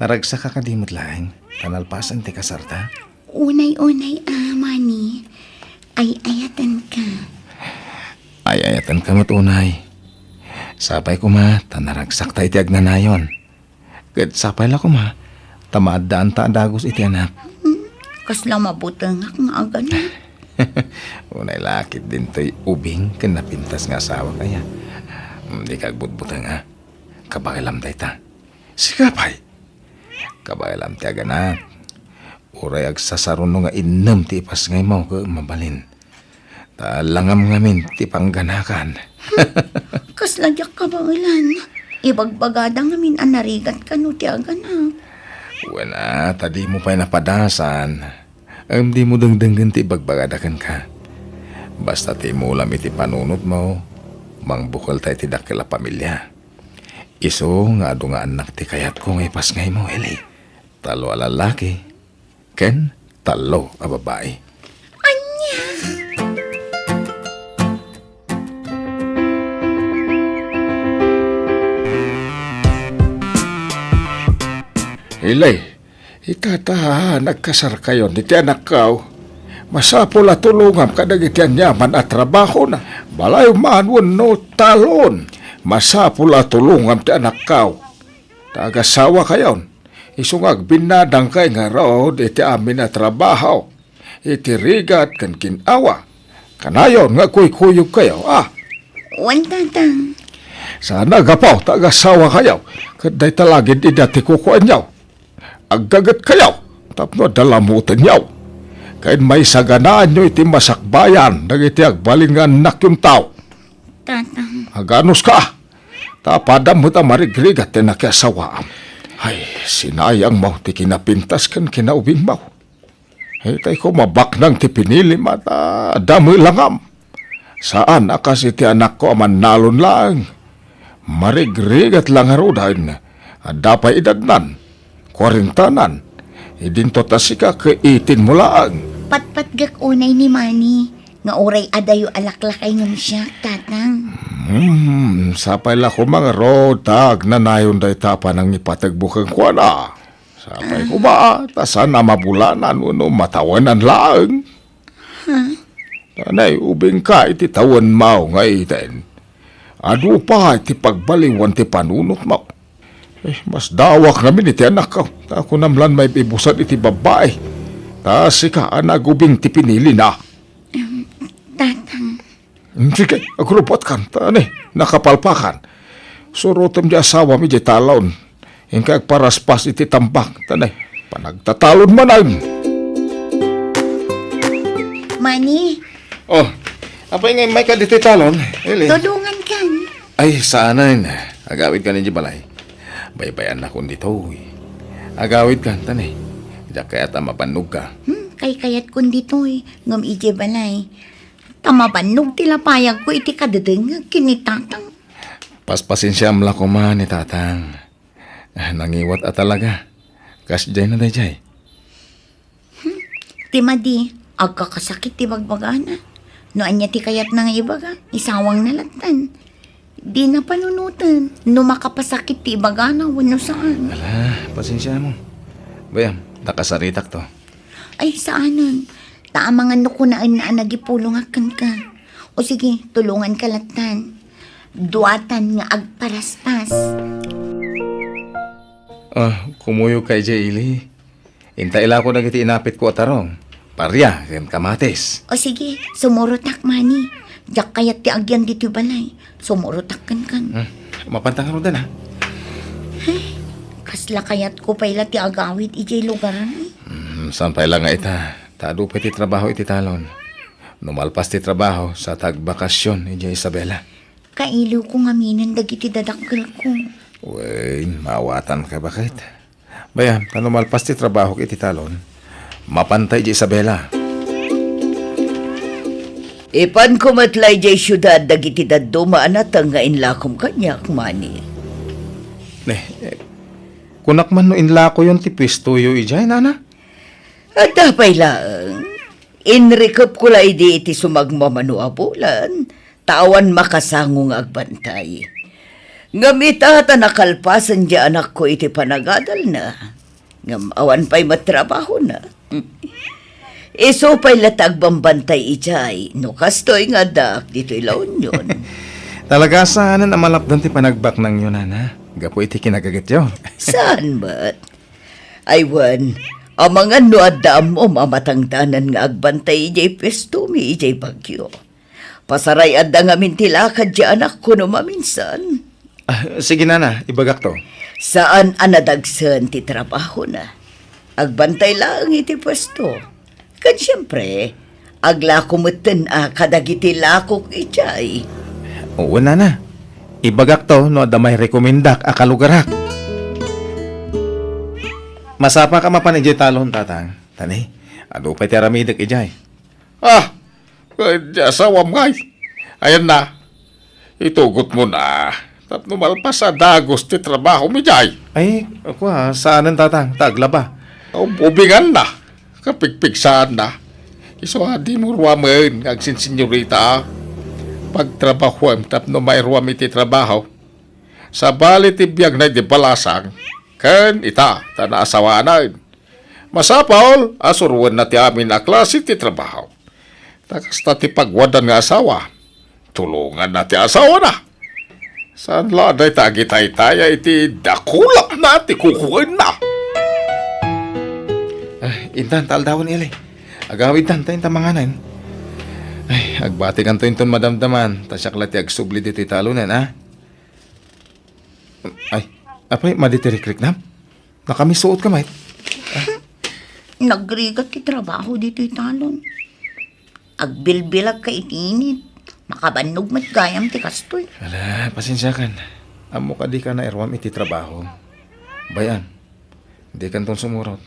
Naragsaka kadi met laeng ta nalpasen ti kasarta? Unay-unay a, mani, ay-ayatenka. Ay-ayatenka met unay. Sapay koma ta naragsakta iti agnanayon. Ket sapay la koma ta maaddaanta a dagus iti anak. Hmm, kasla mabutengak nga aganak. Unay la ket dintoy ubing ken napintas nga asawak aya. Hmm, dika agbutbuteng a. Kabaelam dayta. Sika pay. Kabaelam ti aganak. Uray agsasaruno nga innem ti ipasngaymo ket mabalin. Ta langam ngamin ti pangganakan. Kasla diak kabaelan. Ibagbagada ngamin a narigat kano ti aganak. Wen a, ta dimo pay napadasan. Ngem dimo dengdenggen ti ibagbagada kenka. Basta ti imulam iti panunotmo, mangbukelta iti dakkel a pamilia. Isu nga adu nga annak ti kayatko nga ipasngaymo, Eli. Tallo a lallaki ken tallo a babai. Ania? Ili, ita ta nagkasarkayon iti anakko, masapul a tulongam kadagiti aniaman a trabahona, balay man wenno talon. Masapul a tulongam ti anakko. Ta agasawakayon, isu nga agbinnadangkay ngarud iti amin a trabaho, iti rigat ken gin-awa. Kanayon nga agkuykuyogkayo, a? Wen, Tatang. Saan a gapu ta agasawakayo, ket dayta la gid ida ti kukuanyo. Aggagetkayo tapno adda lamutenyo, ken maisaganaanyo iti masakbayan dagiti agbalin nga annakyon tao. Tatang. Aganuska, ta apadam met a marigrigat ti nakiasawaam. Ay, sinayangmo ti kinapintas ken kinaubingmo. Itay ko mabaknang ti pinilim a ta damelangam. Saan a kas iti anakko a mannalon laeng. Marigrigat la ngaruden. Adda pay edadnan. Kuarentanan. Idinto ta sika ket eighteen mo laeng. Patpatgek unay ni Manny nga uray adayo a laklakay ngem siak, Tatang. Hmm, sapay la koma ngarud ta agnanayon dayta a panangipategmo kenkuana. Sapay koma, ta saan a mabulanan wenno matawenan laeng. Ha? Tanay, ubingka iti tawenmo nga iten. Adu pay ti pagbaliwan ti panunotmo. Eh, masdawak ngamin iti anakko, ta kunam lan maibusad iti babbai. Ta sika a nagubing ti pinilina. Em, Tatang. Hmm, sige, agrupatkan, ta ni, nakapalpakan. Surotem ti asawam idiay talon. Inka agparaspas iti tambak, ta ni, panagtatalon manen. Manny. Oh, apay nga immayka ditoy talon, Eli? Tulongankan. Ay, saanen. Agawidkan idiay balay. Baybay-annakon ditoy. Agawidkan, ta ni, diak kayat a mabannogka. Hmm, kaykayatkon ditoy, ngem idiay balay. Ta mabannog ti lapayagko iti kadedengngeg ken ni Tatang. Paspasensiam la koma ni Tatang. Ah, nangiwat a talaga. Kasdiay na daydiay. Hmm. Ti madi, agkakasakit ti bagbagana. No ania ti kayatna nga ibaga, isawangna lattan. Dina panunoten no makapasakit ti ibagana wenno saan. Ala, pasensiamo. Bayam, nakasaritakto. Ay, saanen. Ta amangan no kunaenna a nagipulongak kenka. O sige, tulonganka lattan. Duatan nga agparaspas. Ah, kumuyogka idiay ili. Inta ilako dagiti inapitko a tarong, paria, ken kamatis. O sige, sumurotak, Manny. Diak kayat ti agyan ditoy balay. Sumurotak kenkan. Hmm, mapanta ngaruden, ha? Ay, kasla kayatko pay la ti agawid idiay lugar, eh. Hmm, saan pay la nga ita? Ta adu pay ti trabaho iti talon. No malpas ti trabaho, sa ta agbakasyon idiay Isabela. Kailiwko ngaminen dagiti dadakkelko. Wen, maawatanka, baket. Bayam, ta no malpas ti trabahok iti talon, mapanta idiay Isabela. Ipanko met la idiay siudad dagiti dadduma a nateng nga inlakom kaniak, Manny. Ne, eh, kunak man no inlakoyon ti puestoyo idiay, nana? Adda pay laeng. Inrikepko la idi iti sumagmamano a bulan, ta awan makasango nga agbantay. Ngem ita ta nakalpasen ti anakko iti panagadalna, ngem awan pay met trabahona. Isu pay la ta agbambantay idiay no kastoy nga addaak ditoy La Union. Talaga, saanen a malapdan ti panagbaknangyo, nana, gapu iti kinagagetyo. Saan met? Ay wen, amangan no adda ammom a matangdanan nga agbantay idiay puestomi idiay Baguio. Pasaray-adda ngamin ti lakad ti anakko no maminsan. Ah, sige, nana, ibagakto. Saan a nadagsen ti trabahona. Agbantay laeng iti puesto. Ken siempre, aglako metten a kadagiti lakok idiay. Wen, nana. Ibagakto no adda mairekomendak a kalugarak. Masapaka mapan idiay talon, tatang. Ta ni, adu pay ti aramidek idiay. Ah, ken ti asawam ngay. Ayanna, itugotmon a tapno malpas a dagus ti trabahom idiay. Ay, kua, saanen, tatang, ta aglaba. Ub-, ubinganna, kapigpigsaanna. Isu a dimo ruamen nga agsinsinyorita. Pagtrabahuem tapno mairuam iti trabaho. Sabali ti biagna iti balasang, Ken ita, ta naasawanan. Masapul a suroenna ti amin a klase ti trabaho. Ta kasta ti pagwadan nga asawa, tulonganna ti asawana. Saan la dayta agitaytaya iti dakulapna ti kukuenna? Ah, intan, ta aldawen, Eli. Agawidtan ta inta manganen. Ay, agbatikanto inton madamdaman, ta siak la ti agsubli ditoy talonen, a? Ay, apay, madi ti rikriknam? Nakamisuot ka met? Nagrigat ti trabaho ditoy talon. Agbilbilagka iti init. Makabannog met gayam ti kastoy. Ala, pasensiakan. Ammok a dika nairuam iti trabaho. Bay-am, dikanton sumurot.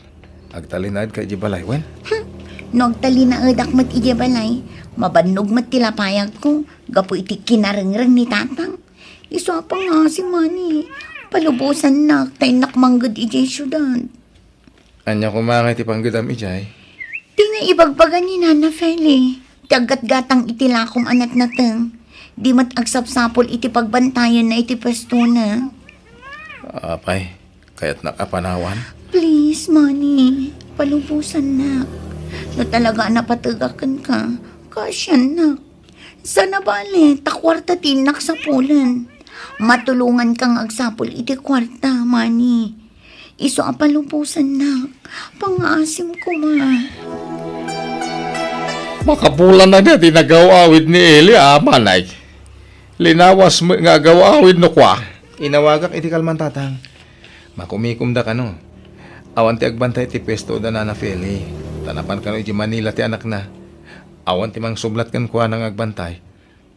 Agtalinaedka iti balay, wen? Hmm. No agtalinaedak met iti balay, mabannog met ti lapayagko gapu iti kinarengreng ni Tatang. Isu a pangngaasim, Mani. Palubosannak, ta innak mangged idiay siudad. Ania koma nga iti panggedam idiay? Ti naibagbaga ni Nana Feli, ti aggatgatang iti lakom a natnateng. Di met agsapsapul iti pagbantayanna iti puestona. Apay, kayatnak a panawan? Please, Mani, palubosannak. No talaga a napategak kenka, kaasiannak. Saan a bale, ta kuarta ti innak sapulen. Matulonganka nga agsapul iti kuarta, Mani. Isu a palubosannak. Pangngaasim koma. Makapulan na nga ti nagaw-awid ni Eli, a, Manay. Linawas met nga agaw-awid no kua. Inawagak iti kalman, Tatang. Makumikomda kano. Awan ti agbantay iti puesto da Nana Feli. Ta napan kano iti Manila ti anakna. Awan ti mangsublat kenkuana nga agbantay.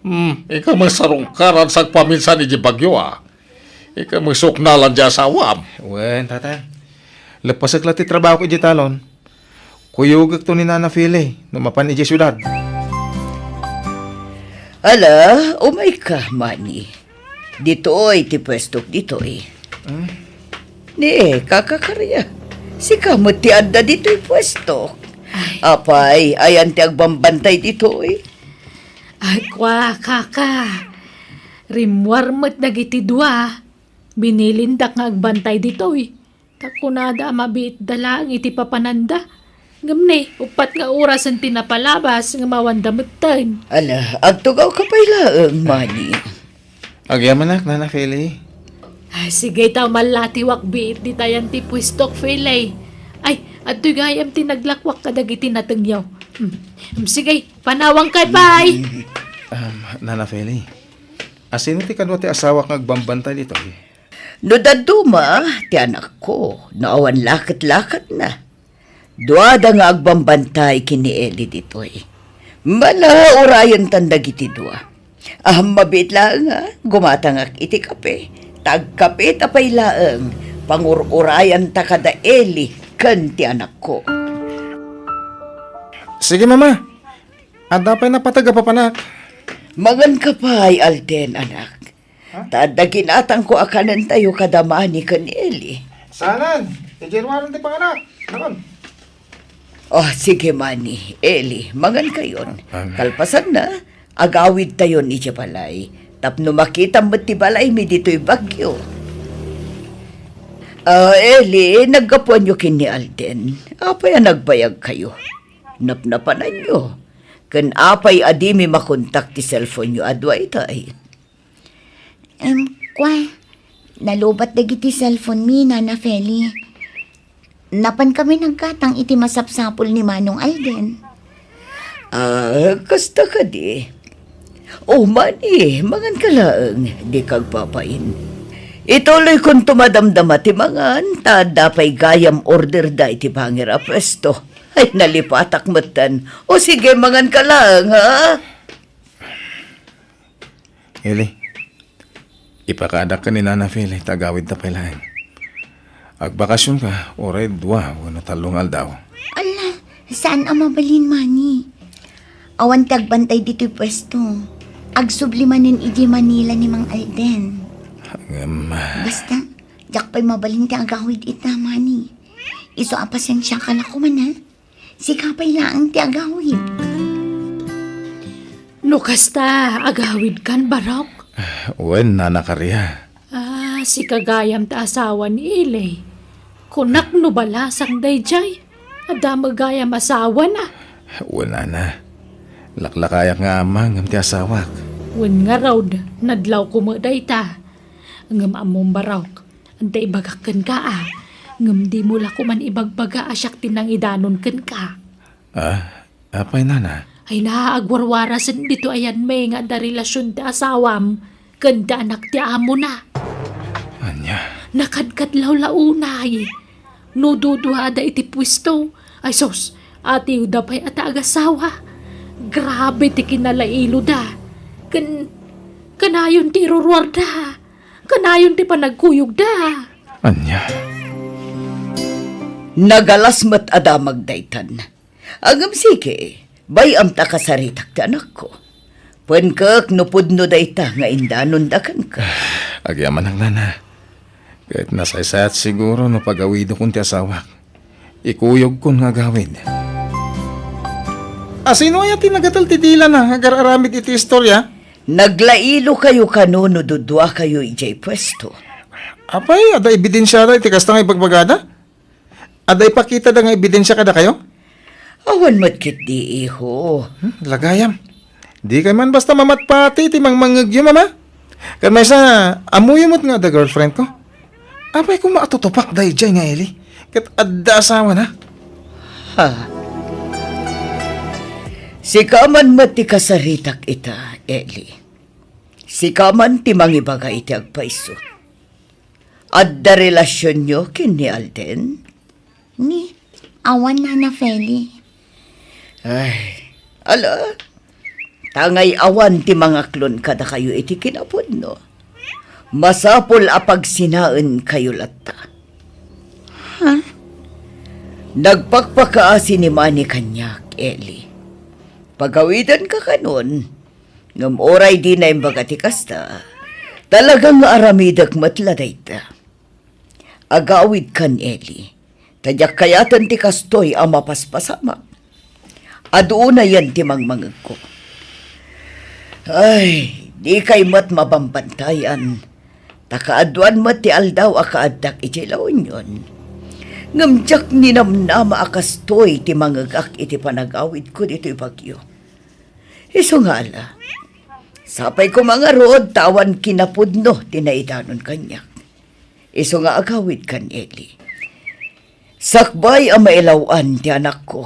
Hmm, ika met sarungkaran sagpaminsan iti bagyo, a. Ika met suknalan ti asawam. Wen, Tatang. Leppasek la ti trabahok iti talon. Kuyogekto ni Nana Feli no mapan iti siudad. Ala, umayka, Mani. Ditoy ti puestok ditoy. Hmm? Ni, Kaka Karia, sika met ti adda ditoy puestok. Ay. Apay, ayan ti agbambantay ditoy? Ay, kua, Kaka. Rimmuar met dagiti dua. Binilindak nga agbantay ditoy. Ta kunada a mabiitda laeng iti papananda. Ngem ne, uppat nga orasen ti napalabas nga mawanda metten. Ala, agtugawka pay laeng, Mani. Agyamanak, Nana Feli. Ah, sige, ta mallatiwak biit ditayan ti puestok, Feli. Ay, adtoy gayam ti naglakwak kadagiti natengyo. Hmm. Hmm, sige, panawangkay pay. Um, Nana Feli, asino ti kadua ti asawak nga agbambantay ditoy? No dadduma ti anakko, no awan laket-laketna. Duada nga agbambantay ken ni Eli ditoy. Mala, urayentan dagiti dua. Ammabit laeng a gumatangak iti kape. Ta agkapeta pay laeng, pangur-urayanta kada Eli ken ti anakko. Sige, Mama. Adda pay napateg a papanak. Manganka pay, Alden, anak. Ha? Ta adda ginatangko a kanentayo kada Mani ken Eli. Saanen, idiay ruaren ti panganak. Nakon. Oh, sige, Mani, Eli, mangankayon. Amen. Kalpasanna, agawidtayon idiay balay. Tapno makitam met ti balaymi ditoy bagyo. Ah, Eli, naggapuanyo ken ni Alden. Apay a nagbayagkayo? Napnapananyo. Ken apay a dimi makontak ti cellphone-yo a dua itay? Em, kua, nalubat dagiti cellphone-mi, Nana Feli. Napankami naggatang iti masapsapul ni Manong Alden. Ah, kasta kadi. O, Mani, manganka laeng, dika agpapain. Ituloykonto madamdama ti mangan, ta adda pay gayam orderda iti pangir a puesto. Ay, nalipatak metten. O sige, manganka laeng, ha? Eli, ipakaadak ken ni Nana Feli ta agawidta pay laeng. Agbakasionka, uray dua wenno tallo nga aldaw. Ala, saan a mabalin, Mani. Awan ti agbantay ditoy puesto. Agsubli manen idiay Manila ni Mang Alden. Ngem, ah, basta, diak pay mabalin ti agawid ita, Mani. Isu a pasensiaka la koma, ha? Sika pay laeng ti agawid. No kasta, agawidkan, Barok? Wen, Nana Karia. Ah, sika gayam ti asawa ni Eli. Kunak no balasang daydiay. Adda met gayam asawana. Wen, nana. Laklakayak nga ama ngem ti asawak. Wen ngarud, nadlawko met dayta. Ngem ammom, barok, adda ibagak kenka a. Ngem dimo la koman ibagbaga a siak ti nangidanon kenka. Ah, apay, nana? Ay, na, agwarwarasen ditoy ayanmi nga adda relasion ti asawam ken ti anak ti amona. Ania? Nakadkadlawlaw unay. No duduada iti puesto, ay sus, atiwda pay a ta agasawa. Grabe ti kinalailoda. Ken, kanayon ti iruruarda. Kanayon ti panagkuyogda. Ania? Nagalas met a damag daytan. Ngem sige, bay-am ta kasaritak ti anakko. Penkek no pudno dayta nga indanonda kenka. Agyamanak, nana. Ket nasaysayat siguro no pagawidokon ti asawak. Ikuyogkon nga agawid. A, sino aya ti nagatel ti dilana nga agar-aramid iti istoria? Naglailokayo kano no duduakayo idiay puesto? Apay, adda ebidensiada iti kasta nga ibagbagada? Adda ipakitada nga ebidensia kadakayo? Awan met ketdi, iho. Hmm, lagayam. Dikay man basta mamatpati iti mangmangngegyo, mama. Ken maysa, ammoyo met nga adda girlfriend ko. Apay koma a tutupak daydiay nga Eli. Ket adda asawana. Ha? Sika man met ti kasaritak ita, Eli. Sika man ti mangibaga iti agpayso. Adda relasionyo ken ni Alden? Ni, awan, Nana Feli. Ay, ala, ta ngay-awan ti mangaklon kadakayo iti kinapudno. Masapul a pagsinaenkayo latta. Ha? Nagpakpakaasi ni Manny kaniak, Eli. Pagawidanka kanon, ngem uray dina imbaga ti kasta, talaga nga aramidek met la dayta. Agawidkan, Eli, ta diak kayaten ti kastoy a mapaspasamak. Adu unayen ti mangmangegko. Ay, dikay met mabambantayan, ta kaaduan met ti aldaw a kaaddak idiay La Union. Ngem diak ninamnama a kastoy ti mangegak iti panagawidko ditoy Baguio. Isu nga ala, sapay koma ngarud ta awan kinapudno ti naidanon kaniak. Isu nga agawidkan, Eli. Sakbay a mailaw-an ti anakko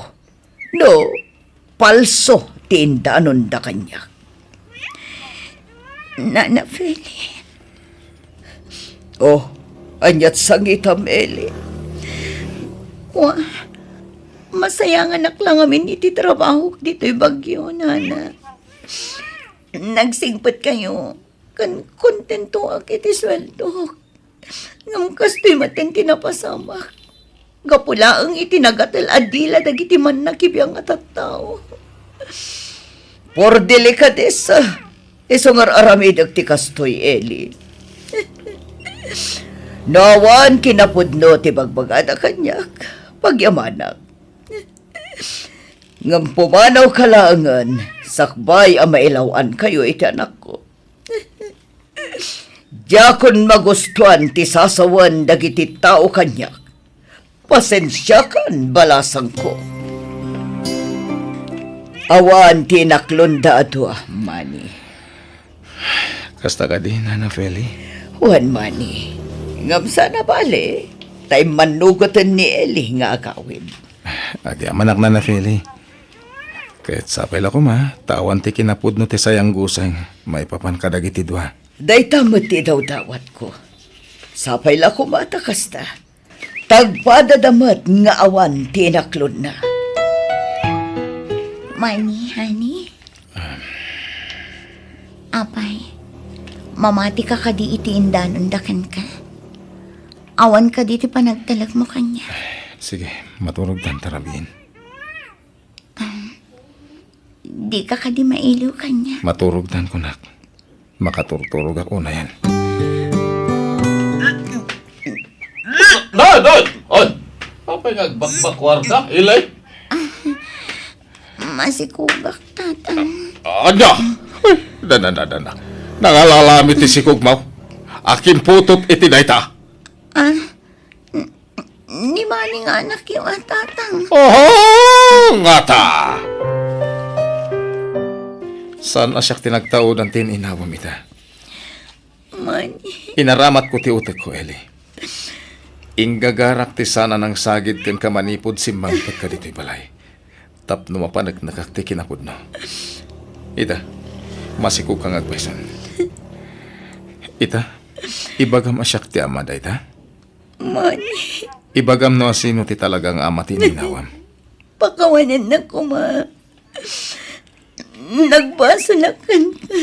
no palso ti indanonda kaniak. Nana Feli. Oh, ania't sangitam, Eli? Wa, masayanganak la ngamin iti trabahok ditoy Baguio, Nana. Nagsingpetkayo, ken kontentoak iti sueldok. Ngem kastoy met ti napasamak. Gapu laeng iti nagatel a dila dagiti mannakibiang a tattao. Por delikadesa, isu nga ar-aramidek ti kastoy, Eli. No awan kinapudno ti bagbagada kaniak, pagyamanak. Ngem pumanawka laengen, sakbay a mailaw-ankayo iti anakko. Diakon magustuan ti sasawen dagiti tao kaniak. Pasensiakan, balasangko. Awan ti inaklonda a dua, Manny. Kasta kadi, Nana Feli? Wen, Manny. Ngem saan a bale, ta immannugoten ni Eli nga agawid. Agyamanak, Nana Feli. Ket sapay la koma, ta awan ti kinapudno ti sayanggusaeng maipapan kadagiti dua. Dayta met ti idawdawatko. Sapay la koma ta kasta. Tagpadada met nga awan ti inaklonna. Manny, honey? Apay, mamatika kadi iti indanonda kenka? Awan kadi ti panagtalekmo kaniak? Sige, maturogtan ta rabiin. Dika kadi mailiw kaniak? Maturogtan, kunak. Makaturturogak unayen. Day, day! Ay! Apay nga agbakbakwarda, Eli? Masikugak, Tatang. Ania? Ay, dana, dana, dana. Nangalalami ti sikugmo. Akin putot iti dayta. Ah, n-, Ni Manny nga anakyo a, Tatang. Oho, ngata! Saan a siak ti nagtaudan ti inawam ita? Manny. Inaramatko ti utekko, Eli. Inggagarak ti saan a nangsagid kenka manipud simmangpetka ditoy balay. Tapno mapaneknekak ti kinapudno. Ita, masikoka nga agpayson. Ita, ibagam a siak ti ama dayta? Manny. Ibagam no asino ti talaga nga ama ti ininawam. Pakawanennak koma. Nagbasolak kenka.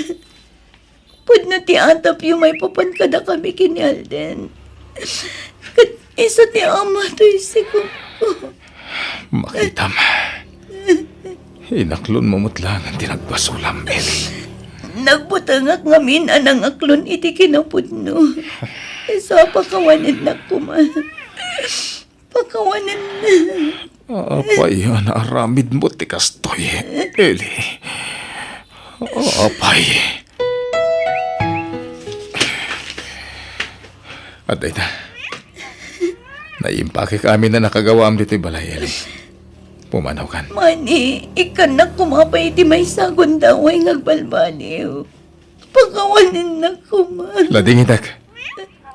Pudno ti atapyo maipapan kadakami ken ni Alden. Ket isu ti ama toy sikogko. Makitam. Inaklonmo met laengen ti nagbasolam, Eli. Nagbutengak ngamin a nangaklon iti kinapudno. Isu a pakawanennak koma. Pakawanennak. Apay a naaramidmo ti kastoy, Eli? Apay. Adda ita. Naimpakek amin a nakagawaam ditoy balay, Eli. Pumanawkan. Manny, ikkannak koma pay iti maysa a gundaway nga agbalbaliw. Pakawanennak koma. Ladingitek.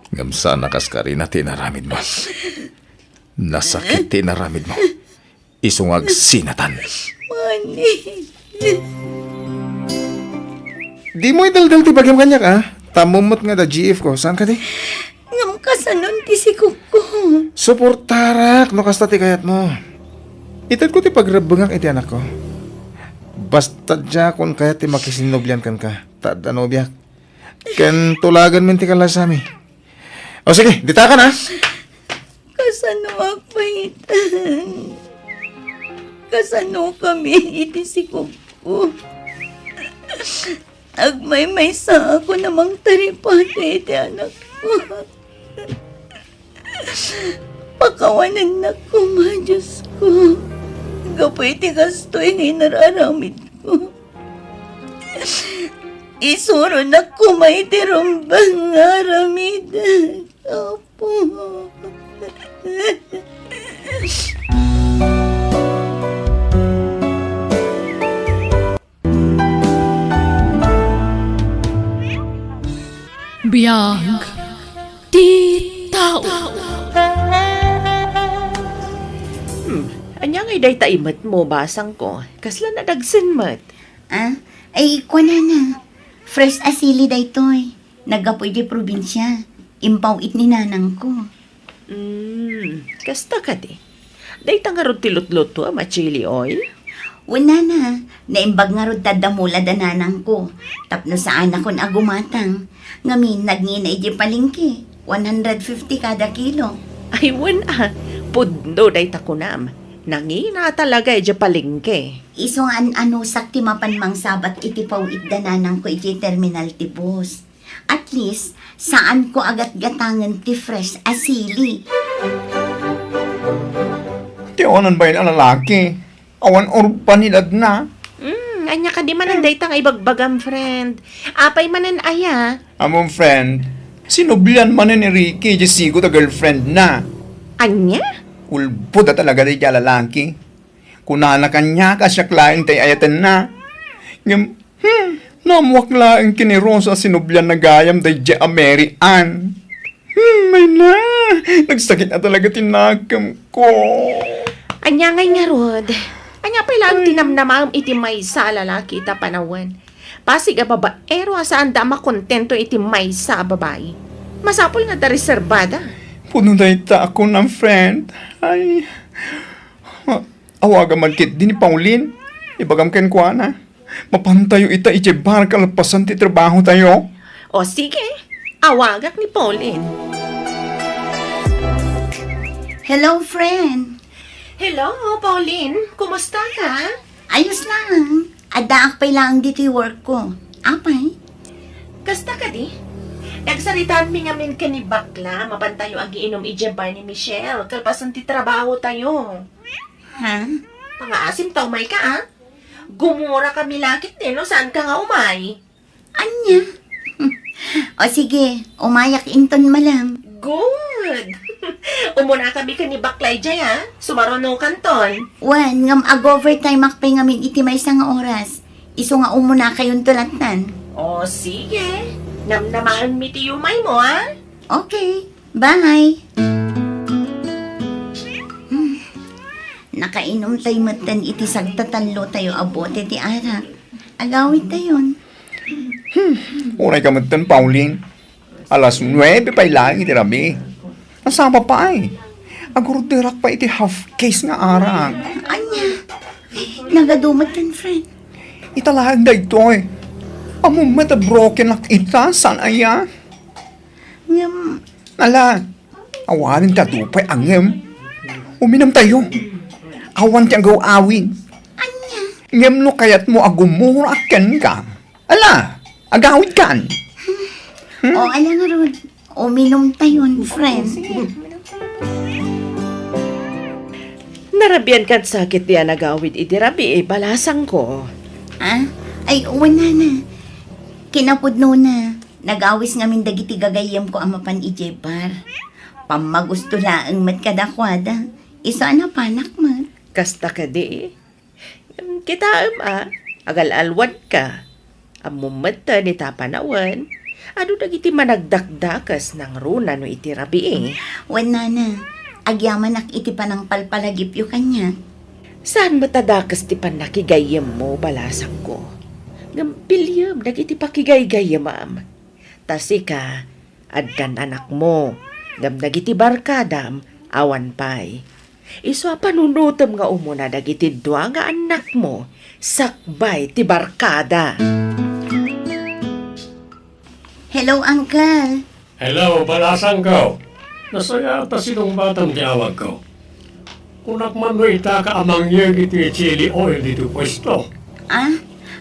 Ngem saan a kas karina ti inaramidmo. Nasakit ti inaramidmo. Isu nga agsinatan. Manny. Dimo idaldal ti bagim kaniak, a? Tammo met nga adda G F ko. Saan kadi? Ngem kasanon ti sikogko? Suportarak no kasta ti kayatmo. Itedko ti pagrebbengak iti anakko. Basta diakon kayat ti makisinnublian kenka. Ta adda nobiak. Ken tulaganmin ti kallasami. O sige, ditakan, a? Kasano agpaitan? Kasanokami iti sikogko? Agmaymaysaakon a mangtaripatoy iti anakko. Pakawanennak koma, Diosko. Gapu iti kastoy nga inararamidko. Isuronak koma iti rumbeng nga aramidek, Apo. Biag ti tao. Hmm, ania ngay dayta imetmo, basangko? Kasla nadagsen met. Ah, ay, kuanana. Fresh a sili daytoy. Naggapu idiay probinsia. Impaw-it ni nanangko. Mm, kasta kadi. Dayta ngarud ti lutlutuam a chili oil? Wen, nana, naimbag ngarud ta adda mula da nanangko. Tapno saanakon a gumatang. Ngamin, nagngina idiay palengke. One hundred fifty kada kilo. Ay, wen a. Pudno dayta kunam. Nangina talaga idiay palengke. Isu nga an-anusak ti mapan mangsabat iti paw-it da nanangko idiay terminal ti bus. At least, saanko a gatgatangen ti fresh a sili. Ti awanan bain a lalaki, awan urban edadna. Hmm, ania kadi manen dayta nga ibagbagam, friend? Apay manen aya? Amom, friend, sinublian manen ni Ricky, diay sigo ta girlfriendna. Ania? Ulbod a talaga daydiay a lalaki. Kunana kaniak a siak laeng ti ay-ayatenna. Ngem, hmm, naammoak laeng ken ni Rosa a sinublianna gayam daydiay a Mary Ann. Hmm, ay na, nagsakit a talaga ti nakemko. Ania ngay ngarud? Ania pay laeng ti namnamaem iti maysa a lalaki ita panawen? Pasig a babaero a saanda a makontento iti maysa a babai. Masapul nga adda reserbada. Pudno dayta a kunam, friend. Ay, Awagam man ketdi ni Pauline. Ibagam kenkuana. Mapantayo ita idiay bar kalpasan ti trabahotayo. O sige, awagak ni Pauline. Hello, friend. Hello, Pauline. Kumusta ka? Ayos lang. Addaak pay laeng ditoy work ko. Apay? Kasta kadi? Nagsaritaanmi ngamin ken ni Bakla, mapantayo agiinom idiay bar ni Michelle, kalpasan ti trabahotayo. Ha? Pangaasim ta umay ka, a? Gumura kami lakit ti no saan ka nga umay. Ania? O sige, umayak inton malem. Good! Umunakami ken ni Baklay jay, a? Sumarunokanton. Wen, ngem ag-overtime-ak pay ngamin iti maysa nga oras. Isu nga umunakayonto lattan. O, sige. Namnamaenmi ti yumaymo, a? Okay. Bye. Hmm. Nakainumtay metten iti sagtatallotayo a bote ti arak. Agawidtayon. Hmm. Uray ka metten, Pauline. Alas nuebe pay laeng iti rabii. Nasapa pay. Agorderak pay iti half case nga arak. Ania? Nagadu metten, friend. Ita laeng daytoy. Ammom met a broken-ak ita, saan aya? Ngem, ala, awanen ti adu pay a ngem. Uminumtayo. Awan ti agaw-awid. Ania? Ngem no kayatmo a gumurak kenka, ala, agawidkan. Hmm? O, ala ngarud. Uminumtayon, friend. Narabian ket sakit ti anagawid iti rabii, balasangko. Ah? Ay, wen, nana. Kinapudnona, nagawis ngamin dagiti gagayyemko a mapan idiay bar. Pammagusto laeng met kadakuada. Isu a napanak met. Kasta kadi? Kitaem a, agal-alwadka. Ammom metten ita panawen, adu dagiti managdakdakes nangruna no iti rabii. Wen, nana, agyamanak iti panangpalpalagipyo kaniak. Saan met a dakes ti pannakigayyemmo, balasangko. Ngem piliem dagiti pakigaygayyemam. Ta sika, addan anakmo, ngem dagiti barkadam, awan pay. Isu a panunotem nga umuna dagiti dua nga annakmo sakbay ti barkada. Hello, Uncle. Hello, balasangko. Nasayaat a sinungbatam ti awagko. Kunak man no ita ka a mangyeg iti chili oil ditoy puesto. Ah?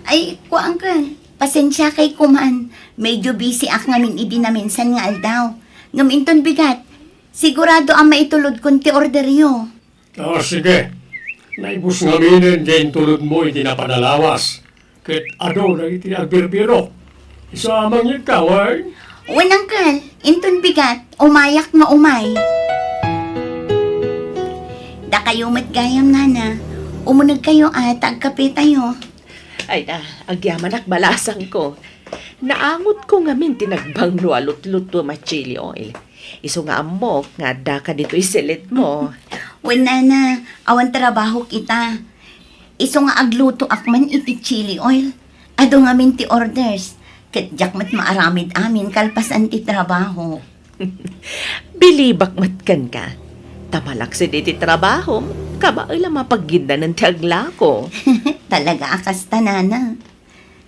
Ay, kua, Uncle. Pasensiakay koman. Medyo busy-ak ngamin idi naminsan nga aldaw. Ngem inton bigat, sigurado a maitulodkon ti orderyo. Ah, sige. Naibus ngaminen ti intulodmo iti napan a lawas. Ket adu dagiti agbirbirok. Isu a mangyegka, wen? Wen, Uncle. Inton bigat, umayak nga umay. Dakayo met gayam, nana. Umunegkayo a ta agkapetayo. Ay na, agyamanak, balasangko. Naangotko ngamin ti nagbanglo a lutlutuem a chili oil. Isu nga ammok nga addaka ditoy silitmo. Wen, nana, awan trabahok ita. Isu nga aglutoak man iti chili oil. Adu ngamin ti orders. Ket diak met maaramid amin kalpasan ti trabaho. Bilibak met kenka. Ta malaksid iti trabahom, kabael a mapagginnanen ti aglako. Talaga a kasta, nana.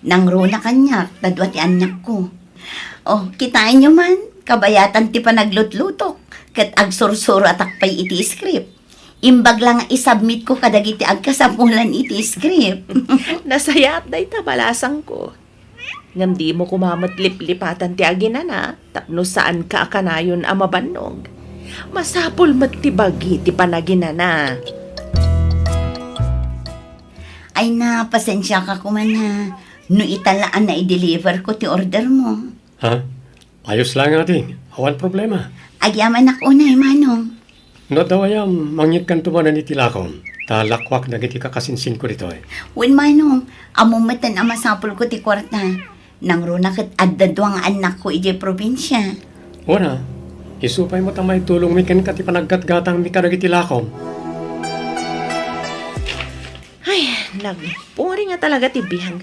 Nangruna kaniak ta dua ti annakko. O, kitaenyo man, kabayatan ti panaglutlutok, ket agsursuratak pay iti script. Imbag la nga isubmitko kadagiti agkasapulan iti script. Nasayaat dayta, balasangko. Ngem dimo koma met liplipatan ti aginana tapno saanka a kanayon a mabannog. Masapul met ti bagi ti panaginana. Ay na, pasensiaka koman ha. No ita la a naideliverko ti ordermo. Ha? Ayos la nga, ading. Awan problema. Agyamanak unay, Manong. No adda gayam, mangyegkanto manen iti lakom, ta lakuak dagiti kakasinsinko ditoy. Wen, Manong, ammom metten a masapulko ti kuarta. Nangruna ket adda dua nga annakko idiay probinsia. Wen a, isu pay met a maitulongmi kenka ti panaggatgatangmi kadagiti lakom. Ay, nagpuring a talaga ti biag.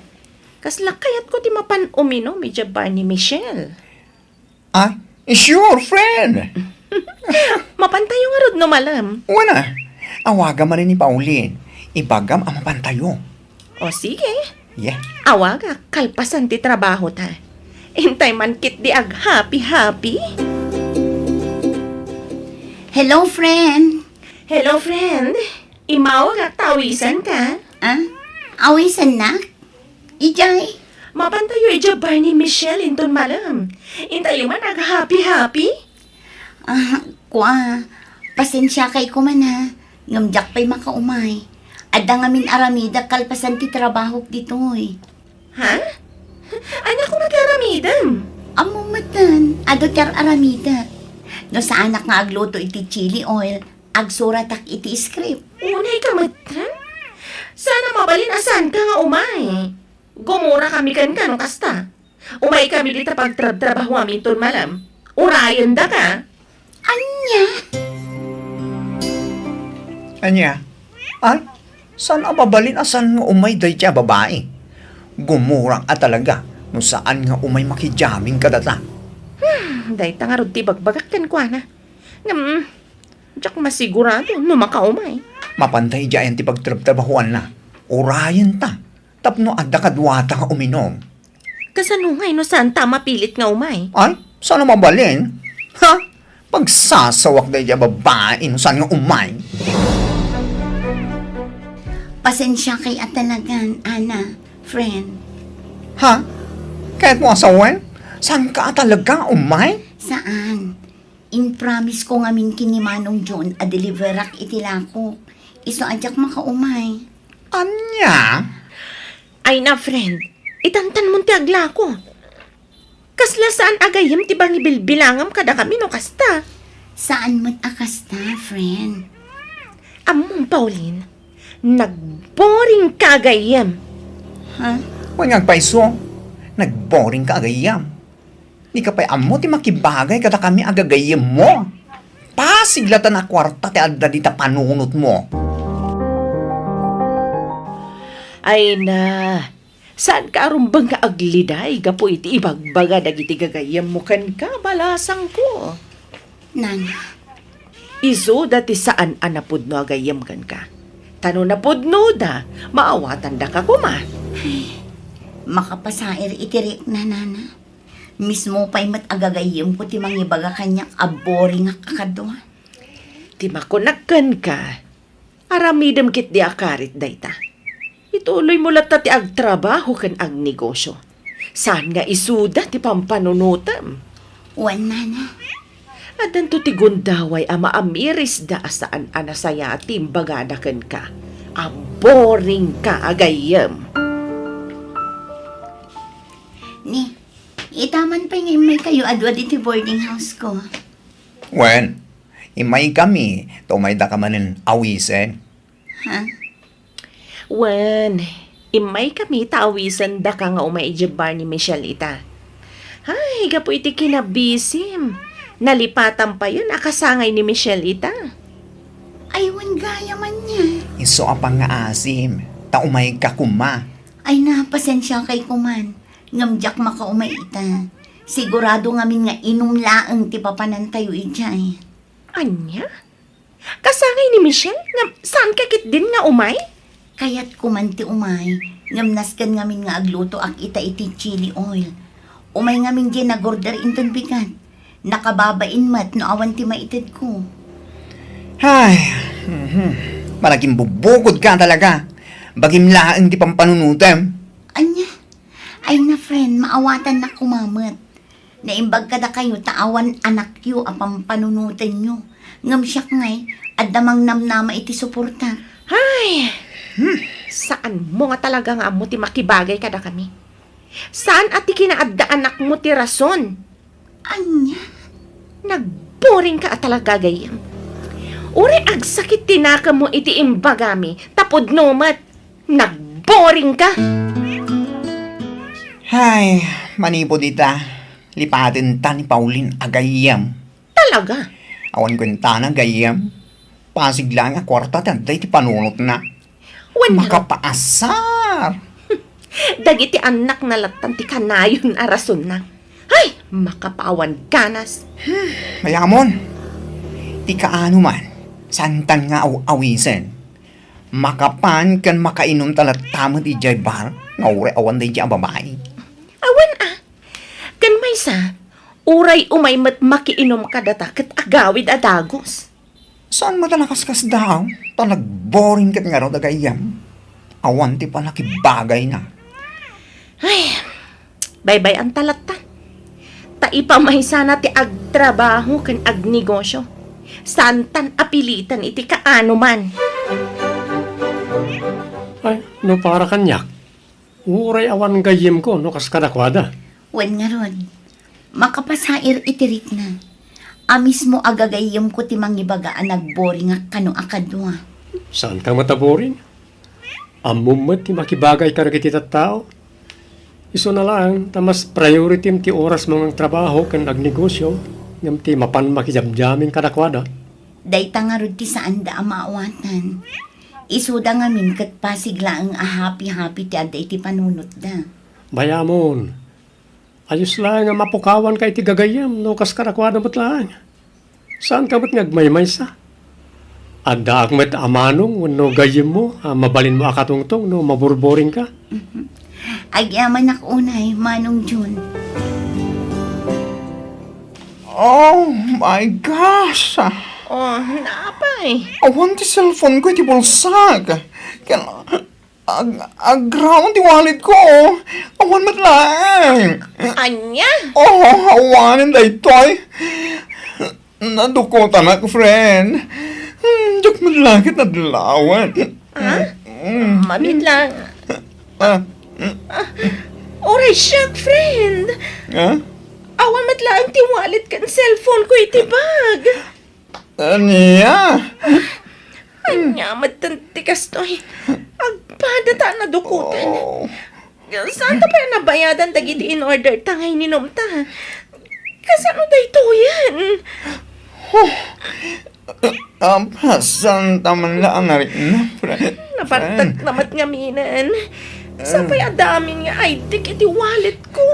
Kasla kayatko ti mapan uminom idiay bar ni Michelle. Ah, sure, friend! Mapantayo ngarud no malem. Wen a, awagam manen ni Pauline. Ibagam a mapantayo. O sige. Yeah. Awagak, kalpasan ti trabaho ta. Intay man ketdi ag-happy-happy. Hello, friend. Hello, friend. Immawagak ta awisanka. Ah? Awisannak? Idiay? Mapantayo idiay bar ni Michelle inton malem. Intayo man ag-happy-happy. Ah, kua, pasensiakay koman ha. Ngem diak pay makaumay. Adda ngamin aramidak kalpasan ti trabahok ditoy. Ha? Ania koma ti aramidem? Ammom metten, adu ti ar-aramidek. No saanak nga agluto iti chili oil, agsuratak iti script. Unay ka met, ha? Saan a mabalin a saanka nga umay. Gumura kami kenka no kasta. Umay kami dita pagtrabtrabahoam inton malem. Urayendaka. Ania? Ania? Ay, saan a mabalin a saan nga umay dayta a babai? Gumurak a talaga no saan nga umay makijamming kadata. Hmm, dayta ngarud ti ibagbagak kenkuana. Ngem, diak masigurado no makaumay. Mapanda idiayen ti pagtrabtrabahoanna. Urayenta tapno adda kaduata nga uminum. Kasano ngay no saanta a mapilit nga umay? Ay, saan a mabalin? Ha? Pagsasawak dayta a babai no saan nga umay. Pasensiakay a talagan, Ana, friend. Ha? Kayatmo a sawen? Saanka a talaga umay? Saan? In-promise ko ngamin ken ni Manong John a deliverak iti lakok. Isu a diak makaumay. Ania? Ay na, friend. Itantanmon ti aglako. Kasla saan a gayyem ti mangibilbilangam kadakami no kasta. Saan met a kasta, friend. Ammom, Pauline, nagboring ka a gayyem. Ha? Wen nga agpayso, nagboring ka a gayyem. Dika pay ammo ti makibagay kadakami a gagayyemmo. Pasig latta a kuarta ti adda dita panunotmo. Ay na, saanka a rumbeng nga agliday gapu iti ibagbaga dagiti gagayyemmo kenka, balasangko. Nana. Isuda ti saan a napudno a gayyem kenka. Ta no napudnoda, maawatandaka koma. Ay, makapasair iti rikna, Nana. Mismo pay met a gagayyemko ti mangibaga kaniak a boringak a kadua. Ti makunak kenka, aramidem ketdi a karit dayta. Ituloymo latta ti agtrabaho ken agnegosio. Saan nga isuda ti pampanunotem. Wen, Nana. Addanto ti gundaway a maamirisda a saan a nasayaat ti imbagada kenka a boringka a gayyem. Ni, ita man pay nga immaykayo a dua ditoy boarding house ko. Wen, immaykami ta umaydaka manen awisen. Ha? Wen, immaykami ta awisendaka nga umay idiay bar ni Michelle ita. Ay, gapu iti kinabisim, nalipatam payen a kasangay ni Michelle ita. Ay, wen gayam ania. Isu a pangngaasim, ta umayka koma. Ay na, pasensiakay koman. Ngem diak makaumay ita. Sigurado ngamin nga inum laeng ti papanantayo idiay. Ania? Kasangay ni Michelle? Ngem saanka ketdin nga umay? Kayatko man ti umay, ngem nasken ngamin nga aglutoak ita iti chili oil. Umay ngamin diay nagorder inton bigat. Nakababain met no awan ti maitedko. Ay, mhm. Managimbubukodka talaga. Bagim laeng ti pampanunotem. Ania? Ay na, friend, maawatannak koma met. Naimbag kadakayo ta awan anakyo a pampanunotenyo. Ngem siak ngay, adda mangnamnama iti suportak. Ay! Hmm. Saanmo nga talaga nga ammo ti makibagay kadakami. Saan a ti kinaadda anakmo ti rason. Ania? Nagboringka a talaga, gayyem. Uray agsakit ti nakemmo iti imbagami, ta pudno met. Nagboringka! Hay, manipud ita, lipatenta ni Pauline a gayyem. Talaga? Awan kuentana gayyem. Pasig laeng a kuarta ti adda iti panunotna. Wen, makapaasar. Dagiti annakna lattan ti kanayon a rasonna. Hay, makapaawan ganas. Hmm, mayamon. Ti kaano man, saantan nga aw-awisen. Makapan ken makainumta latta met idiay bar nga uray awan daydiay a babai. Awan a. Ken maysa, uray umay met makiinum kadata ket agawid a dagus. Saan met a nakaskasdaaw, ta nagboring ket ngarud a gayyem. Awan ti pannakibagayna. Ay, baybay-anta latta. Ta ipamaysana ti agtrabaho ken agnegosio. Saantan a piliten iti kaano man. Ay, no para kaniak, uray awan gayyemko no kas kadakuada. Wen ngarud, makapasair iti rikna. A mismo a gagayyemko ti mangibaga a nagboringak kano a kadua. Saanka met a boring? Ammom met ti makibagay kadagiti tattao. Isuna laeng ta mas priority-m ti orasmo nga agtrabaho ken agnegosio ngem ti mapan makijamjaming kadakuada. Dayta ngarud ti saanda a maawatan. Isuda ngamin ket pasig laeng a happy-happy ti adda iti panunotda. Bayamon, ayos laeng a mapukawanka iti gagayyem no kas kadakuada met laeng. Saanka met nga agmaymaysa? Addaak met a manong wenno gayyemmo a mabalinmo a katungtong no maburboringka? Agyamanak unay, Manong Jun. Oh my gosh! Oh, naapay? Awan ti cellphone ko iti bulsak. Ken ag-, agraman ti wallet ko. Awan met laeng. Ania? Oh, awanen daytoy. Nadukutanak, friend. Hmm, diak met la ket nadlawen. Ah? Mm. Mabiit lang. Ah. Uray siak, friend. Ah? Awan met laeng ti wallet ken cellphone ko iti bag. Ania? Ania met ti kastoy? Agpada ta nadukotan. Oh. Saanta pay a nabayadan dagiti in-order ta nga ininumta? Kasano daytoyen? Huh. Apasan ta man la a narikna, friend. Nabantat na met ngaminen. Sapay a damin nga I D ket iti wallet ko.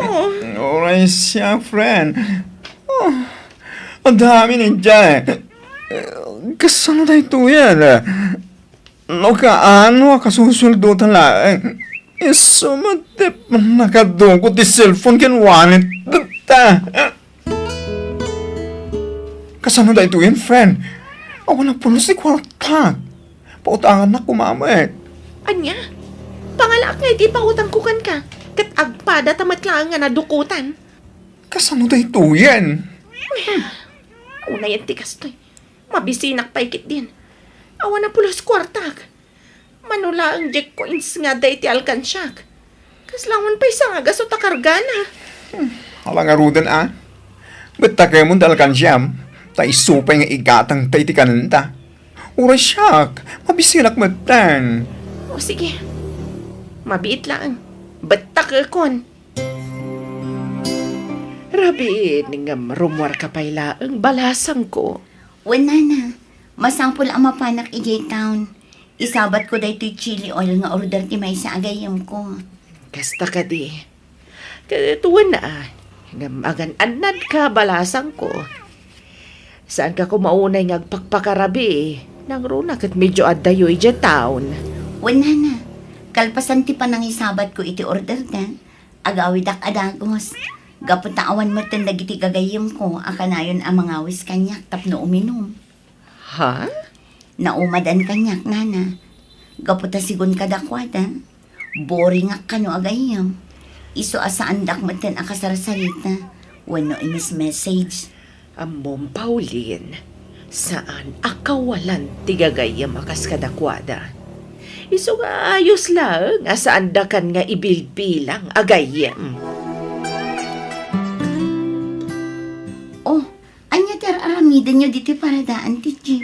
Uray siak, friend. Oh, adamin idiay. Kasano daytoyen? No kaano a kasusueldo ta laeng, isu met ti pannakaduko ti cellphone ken wallet ta. Kasano daytoyen, friend? Awan a pulos ti kuartak. Pautangannak koma met. Ania? Pangalaak nga iti pautangko kenka, ket agpada ta met laeng nga nadukotan. Kasano daytoyen? Unayen ti kastoy. Mabisinak pay ketdin. Awan a pulos kuartak. Mano laeng diak coins nga adda iti alkansiak. Kasla awan pay sangagasut a kargana. Hmm, ala ngaruden a. Bettakemon ti alkansiam, ta isu pay nga igatangta iti kanenta. Uray siak, mabisinak metten. O sige, mabiit laeng. Bettakekon. Rabiin, ngem rummuarka pay laeng, balasangko. Wen, nana, masapul a mapanak idiay town. Isabatko daytoy chili oil nga order ti maysa a gayyemko. Kasta kadi. Ket wen a, ngem agan-annadka, balasangko. Saanka koma unay nga agpakpakarabii, nangruna ket medio addayo idiay town. Wen, nana, kalpasan ti panangisabatko iti orderda, agawidak a dagus. Gapu ta awan metten dagiti gagayyemko a kanayon a mangawis kaniak tapno uminum. Ha? Naumadan kaniak, nana. Gapu ta sigun kadakuada, boringak kano a gayyem. Isu a saandak metten a kasarsarita wenno imes-message. Ammom, Pauline, saan a kawalan ti gagayyem a kas kadakuada. Isu nga ayos laeng a saandakan nga ibilbilang a gayyem. Oh, ania ti ar-aramidenyo ditoy paradaan ti jeep?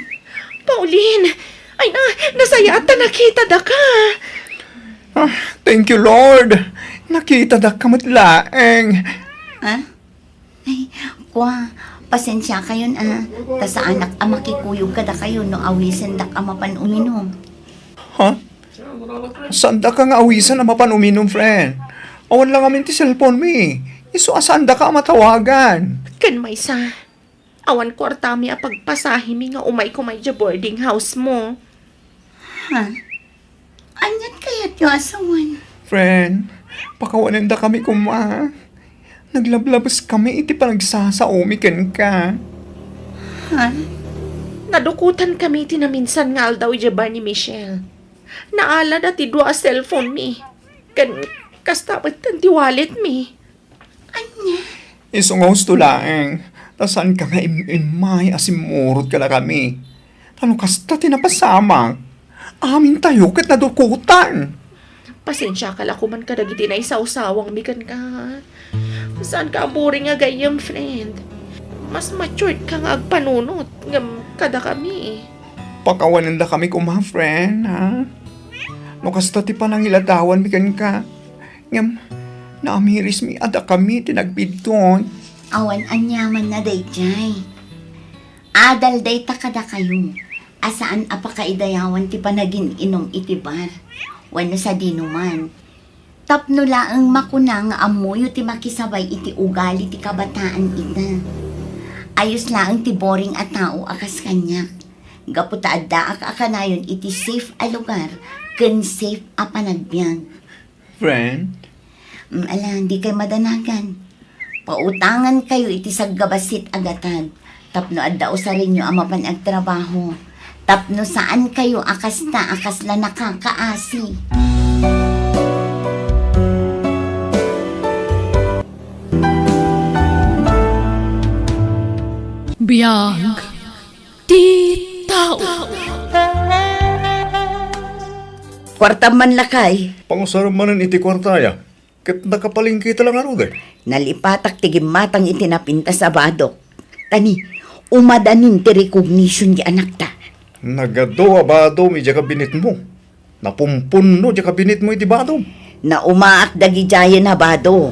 Pauline! Ay na, nasayaat ta nakitadaka! Ah, thank you, Lord! Nakitadaka met laeng. Ha? Ay, kua, pasensiakayon a, ta saanak a makikuyog kadakayo no awisendak a mapan uminum. Ha? Saandaka nga awisen a mapan uminum, friend. Awan la ngamin ti cellphone mi. Isu a saandaka a matawagan. Ken maysa, awan kuartami a pagpasahemi nga umay koma idiay boarding house mo. Ha? Aniat kayatyo a sawen? Friend, pakawanendakami koma. Naglablabeskami iti panagsasaomi kenka. Ha? Nadukotankami iti naminsan nga aldaw idiay bar ni Michelle. Naalada ti dua a cellphone mi. Ken kasta metten ti wallet mi. Ania? Isu nga husto laeng, ta saanka nga im-immay a simmurot kadakami. Ta no kasta ti napasamak, amintayo ket nadukotan. Pasensiaka la koman kadagiti naisawsawangmi kenka. Saanka a boring a gayyem, friend. Mas matured ka nga agpanunot ngem kadakami. Pakawanendakami koma, friend, ha? No kasta ti panangiladawanmi kenka, ngem naamirismi a dakami ti nagbiddut. Awan aniamanna daydiay. Adal dayta kadakayo a saan a pakaidayawan ti panagin-inum iti bar wenno sadinoman. Tapno laeng makuna nga ammoyo ti makisabay iti ugali ti kabataan ita. Ayos laeng ti boring a tao a kas kaniak. Gapu ta addaak a kanayon iti safe a lugar ken safe a panagbiag. Friend? Mm, ala, dikay madanagan. Pautangankayo iti saggabassit a gatad tapno adda usarenyo a mapan agtrabaho, tapno saankayo a kasta a kasla nakakaasi. Biag ti tao. Kuartam man, lakay. Pangusarem manen iti kuartaya. Ket nakapalengketa la ngarud, eh. Nalipatak ti gimmatang iti napintas a badok. Ta ni, umadanin ti recognition ti anakta. Nagadu a badom idiay kabinetmo. Napumpunno diay kabinetmo iti badom. Naumaak dagidiayen a bado.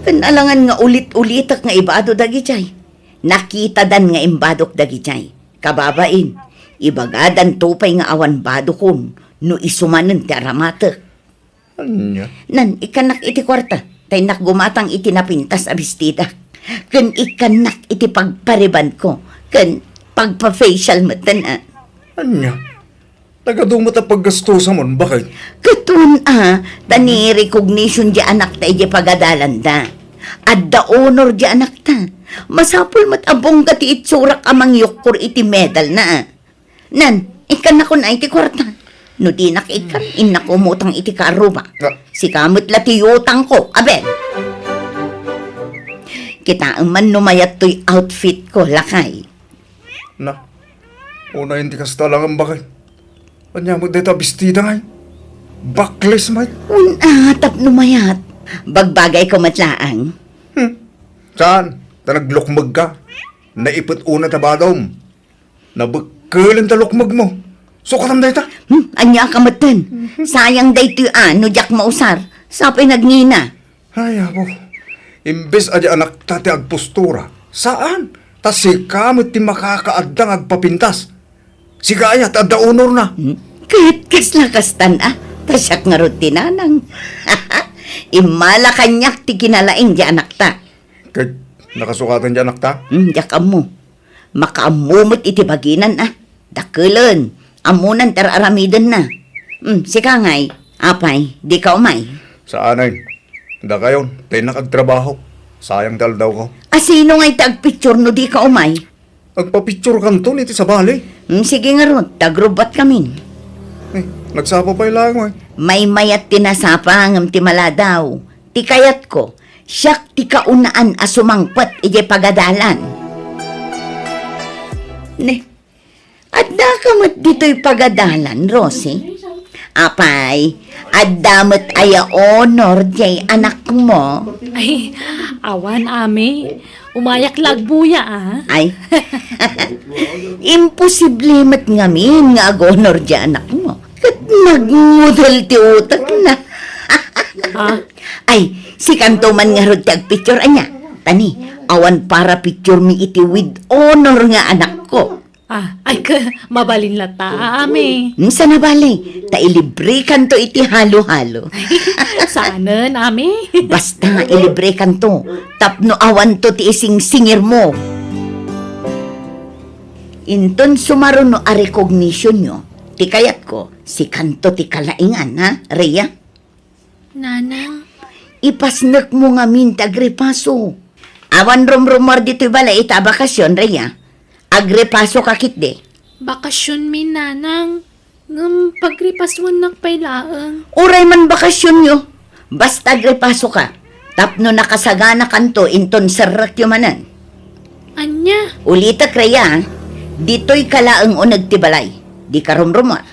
Ken alangan nga ulit-ulitek nga ibado dagidiay. Nakitadan nga imbadok dagidiay. Kababain, ibagadanto pay nga awan badokon no isu manen ti aramatek. Ania? Nan, ikkannak iti kuarta, ta innak gumatang iti napintas a bestidak. Ken ikkannak iti pagparibanko, ken pagpa-facial metten, a. Ania? Nagadu met a paggastusam, baket? Ket wen, a, ta ni recognition diay anakta idiay pagadalanda. Adda honor diay anakta. Masapul met a bongga ti itsurak a mangyukkor iti medalna, a. Nan, ikkannakon ay ti kuarta. No dinak ikkan, innak umutang iti kaarruba. Ah. Sika met la ti utangko, aben. Kitaem man no mayat toy outfitko, lakay. Na, unayen ti kasta lang, baket. Ania met dayta bestida, ay? Bakles, may. Wen, a, tapno mayat. Bagbagayko met laeng. Hmm. Saan? Ta naglukmegka. Naipet una ta badom. Nabekkelen ta lukmegmo. Sukatam dayta. Hmm, ania ka metten? Sayang daytoy a no diak mausar. Sapay nagngina. Ay, apo. Imbes a di anakta ti agpostura. Saan? Ta sika met ti makakaadda nga agpapintas. Sika aya ti adda honorna. Hmm? Ket kasla kastan a. Ta siak ngarud ti nanang. Immala kaniak ti kinalaing di anakta. Ket nakasukatan di anakta? Hmm, diak ammo. Makaammo met iti baginan, a. Dakkelen, ammonan ti ar-aramidenna. Hmm, sika ngay, apay, dika umay? Saanen. Dakayon, ta innak agtrabaho. Sayang ti aldawko. A, sino ngay ti agpicture no dika umay? Agpapicturekanton iti sabali. Hmm, sige ngarud, ta agrubbatkamin. Eh, nagsapa pay laeng, ay. Maymayat ti nasapa ngem ti maladaw. Ti kayatko, siak ti kaunaan a sumangpet idiay pagadalan. Ne, addaka met ditoy pagadalan, Rosie? Apay, adda met aya honor diay anakmo? Ay, awan, Ami. Umayak la agbuya, a. Ay. Imposible met ngamin nga ag-honor diay anakmo. Ket nagngudel ti utekna. A? Ay, sikanto man ngarud ti agpicture, ania? Ta ni, awan para picturemi iti with honor nga anakko. A, ay, ke, mabalin latta, Ami. Hmm, saan a bale, ta ilibrekanto iti halo-halo. Saanen, Ami. Basta ilibrekanto, tapno awanto ti isingsingirmo. Inton sumaruno a recognitionyo, ti kayatko, sikanto ti kalaingan, ha, Rhea? Nanang. Ipasnekmo ngamin ti agripaso. Awan rumrumuar ditoy balay ita a bakasion, Rhea. Agripasoka ketdi. Bakasionmi, Nanang. Ngem pagripasuennak pay laeng. Uray man bakasionyo. Basta agripasoka. Tapno nakasaganakanto inton serrekyo manen. Ania? Ulitek, Rhea, ditoyka laeng uneg ti balay. Dika rumrumuar.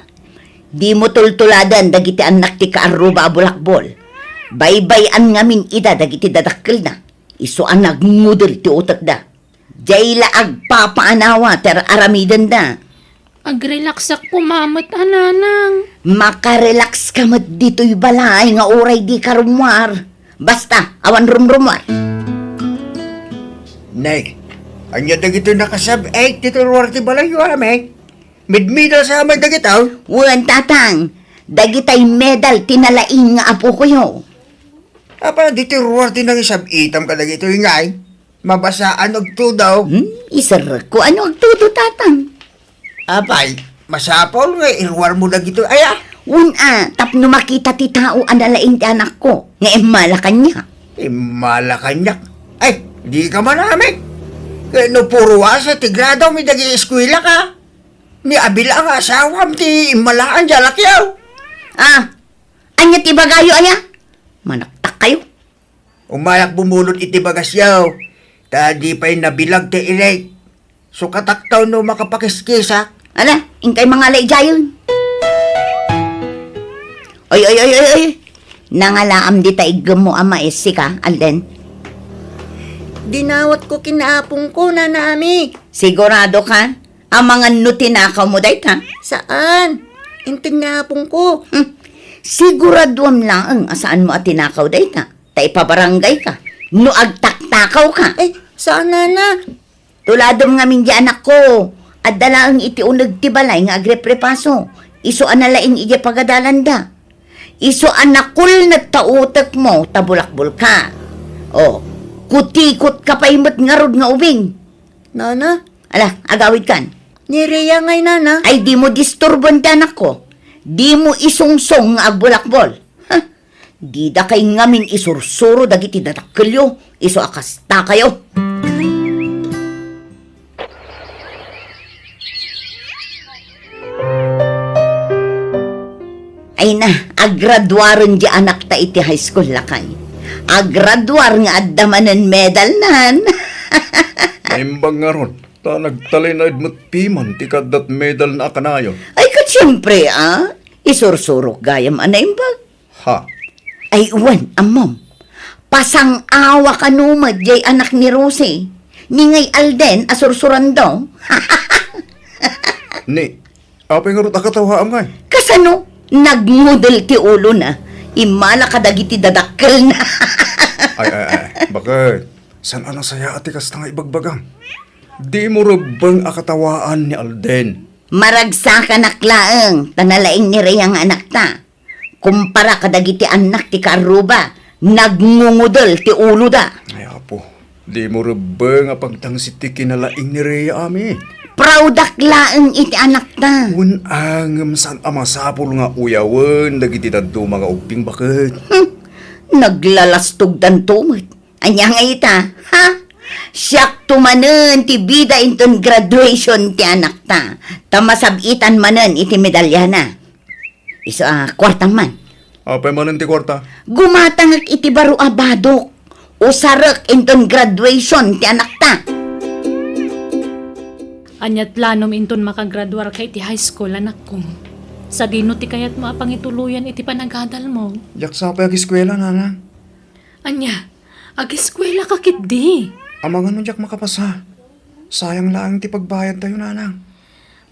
Dimo tultuladen dagiti annak ti kaarruba a bulakbol. Baybay-an ngamin ida dagiti dadakkelna. Isu a nagngudel ti utekda. Dayta la agpapaanawa ti ar-aramidenda. Agrelaxak koma met a, Nanang. Makarelax ka met ditoy balay nga uray dika rummuar. Basta, awan rumrumuar. Nay, ania dagitoy nakasab-et ditoy ruar ti balayyo, a, May? Midmidal sa met dagitoy? Wen, Tatang. Dagitay medal ti nalaing nga apokoyo. Apay, ditoy ruar ti nangisab-itam kadagitoy, ngay? Mabasaan agtudo. Hmm, iserrekko. Ano agtudo, Tatang? Apay, masapul nga iruarmo dagitoy aya? Wen a, tapno makita ti tao a nalaing ti anakko, nga immala kaniak. Immala kaniak? Ay, dika manamik. Ket no puro wasa ti grado mi dagiti eskuela ka, ni Abel a nga asawam ti immalaan ti anakyo. Ah, ania ti ibagayo aya? Manaktak kayo. Umayak bumulod iti bagasyo, ta di pay nabilag ti ilik. Sukatakto no makapakiskisak. Ala, inkay mangala idiayen. Oy, oy, oy, oy, oy. Nangalaam dita iggem mo a mais, sika, Alden? Dinawatko ken ni apongko, Nana Ami. Sigurado ka? Amangan no tinakaw mo dayta? Saan. Inted ni apongko. Hmm. Siguraduam laeng a saan mo a tinakaw dayta. Ta ipabarangay ka. No agtaktakaw ka. Ay, saan, Nana. Tuladem ngamin di anakko. Adda laeng iti uneg ti balay nga agreprepaso. Isu a nalaing idiay pagadalanda. Isu a nakulnet ta utekmo ta bulakbol ka. O, kutikot ka pay met ngarud nga ubing. Nana? Ala, agawid kan. Ni Rhea ngay, Nana. Ay, di mo disturboen ti anakko. Di mo isungsong nga agbulakbol. Ha? Dida kay ngamin isursuro dagiti dadakkelyo, isu a kasta kayo. Ay na, agraduaren di anakta iti high school, lakay. Agraduar nga adda manen medalnan. Naimbag ngarud, ta nagtalinaed met piman ti kaaddat medalna a kanayon. Ay, ket siempre, a. Isursurok gayam a naimbag. Ha? Ay, wen, ammom. Pasang-awa kano met jay anak ni Rosie. Ni ngay Alden a sursurando. Ni, apay ngarud a katawaam ngay? Kasano? Nagngudel ti ulona. Immala kadagiti dadakkelna. Ay, ay, ay. Bakit? Saan a nasayaat ti kasta nga ibagbagam? Di mo rebbeng a katawaan ni Alden. Maragsakanak laeng, ta nalaing ni Rhea nga anakta. Kumpara kadagiti annak ti kaarruba, nagngungudel ti uloda. Ay, Apo, di mo rebbeng a pagtangsit ti kinalaing ni Rhea, Ami. Proudak laeng iti anakta. Wen, a ngem saan a masapul nga uyawen dagiti dadduma nga ubbing, baket. Hmm, naglalastogdanto met. Ania nga ita, ha? Siakto manen ti bida inton graduation ti anakta, ta masab-itan manen iti medalyana. Isu a kuartam man. Apay manen ti kuarta? Gumatangek iti baro a badok. Usarek inton graduation ti anakta. Ania ti planom inton makagraduarka iti high school, anakko? Sadino ti kayatmo a pangituloyan iti panagadalmo? Diak sa pay ageskuela, Nanang. Ania, ageskuelaka ketdi? Amangan no diak makapasa. Sayang laeng ti pagbayadtayo, Nanang.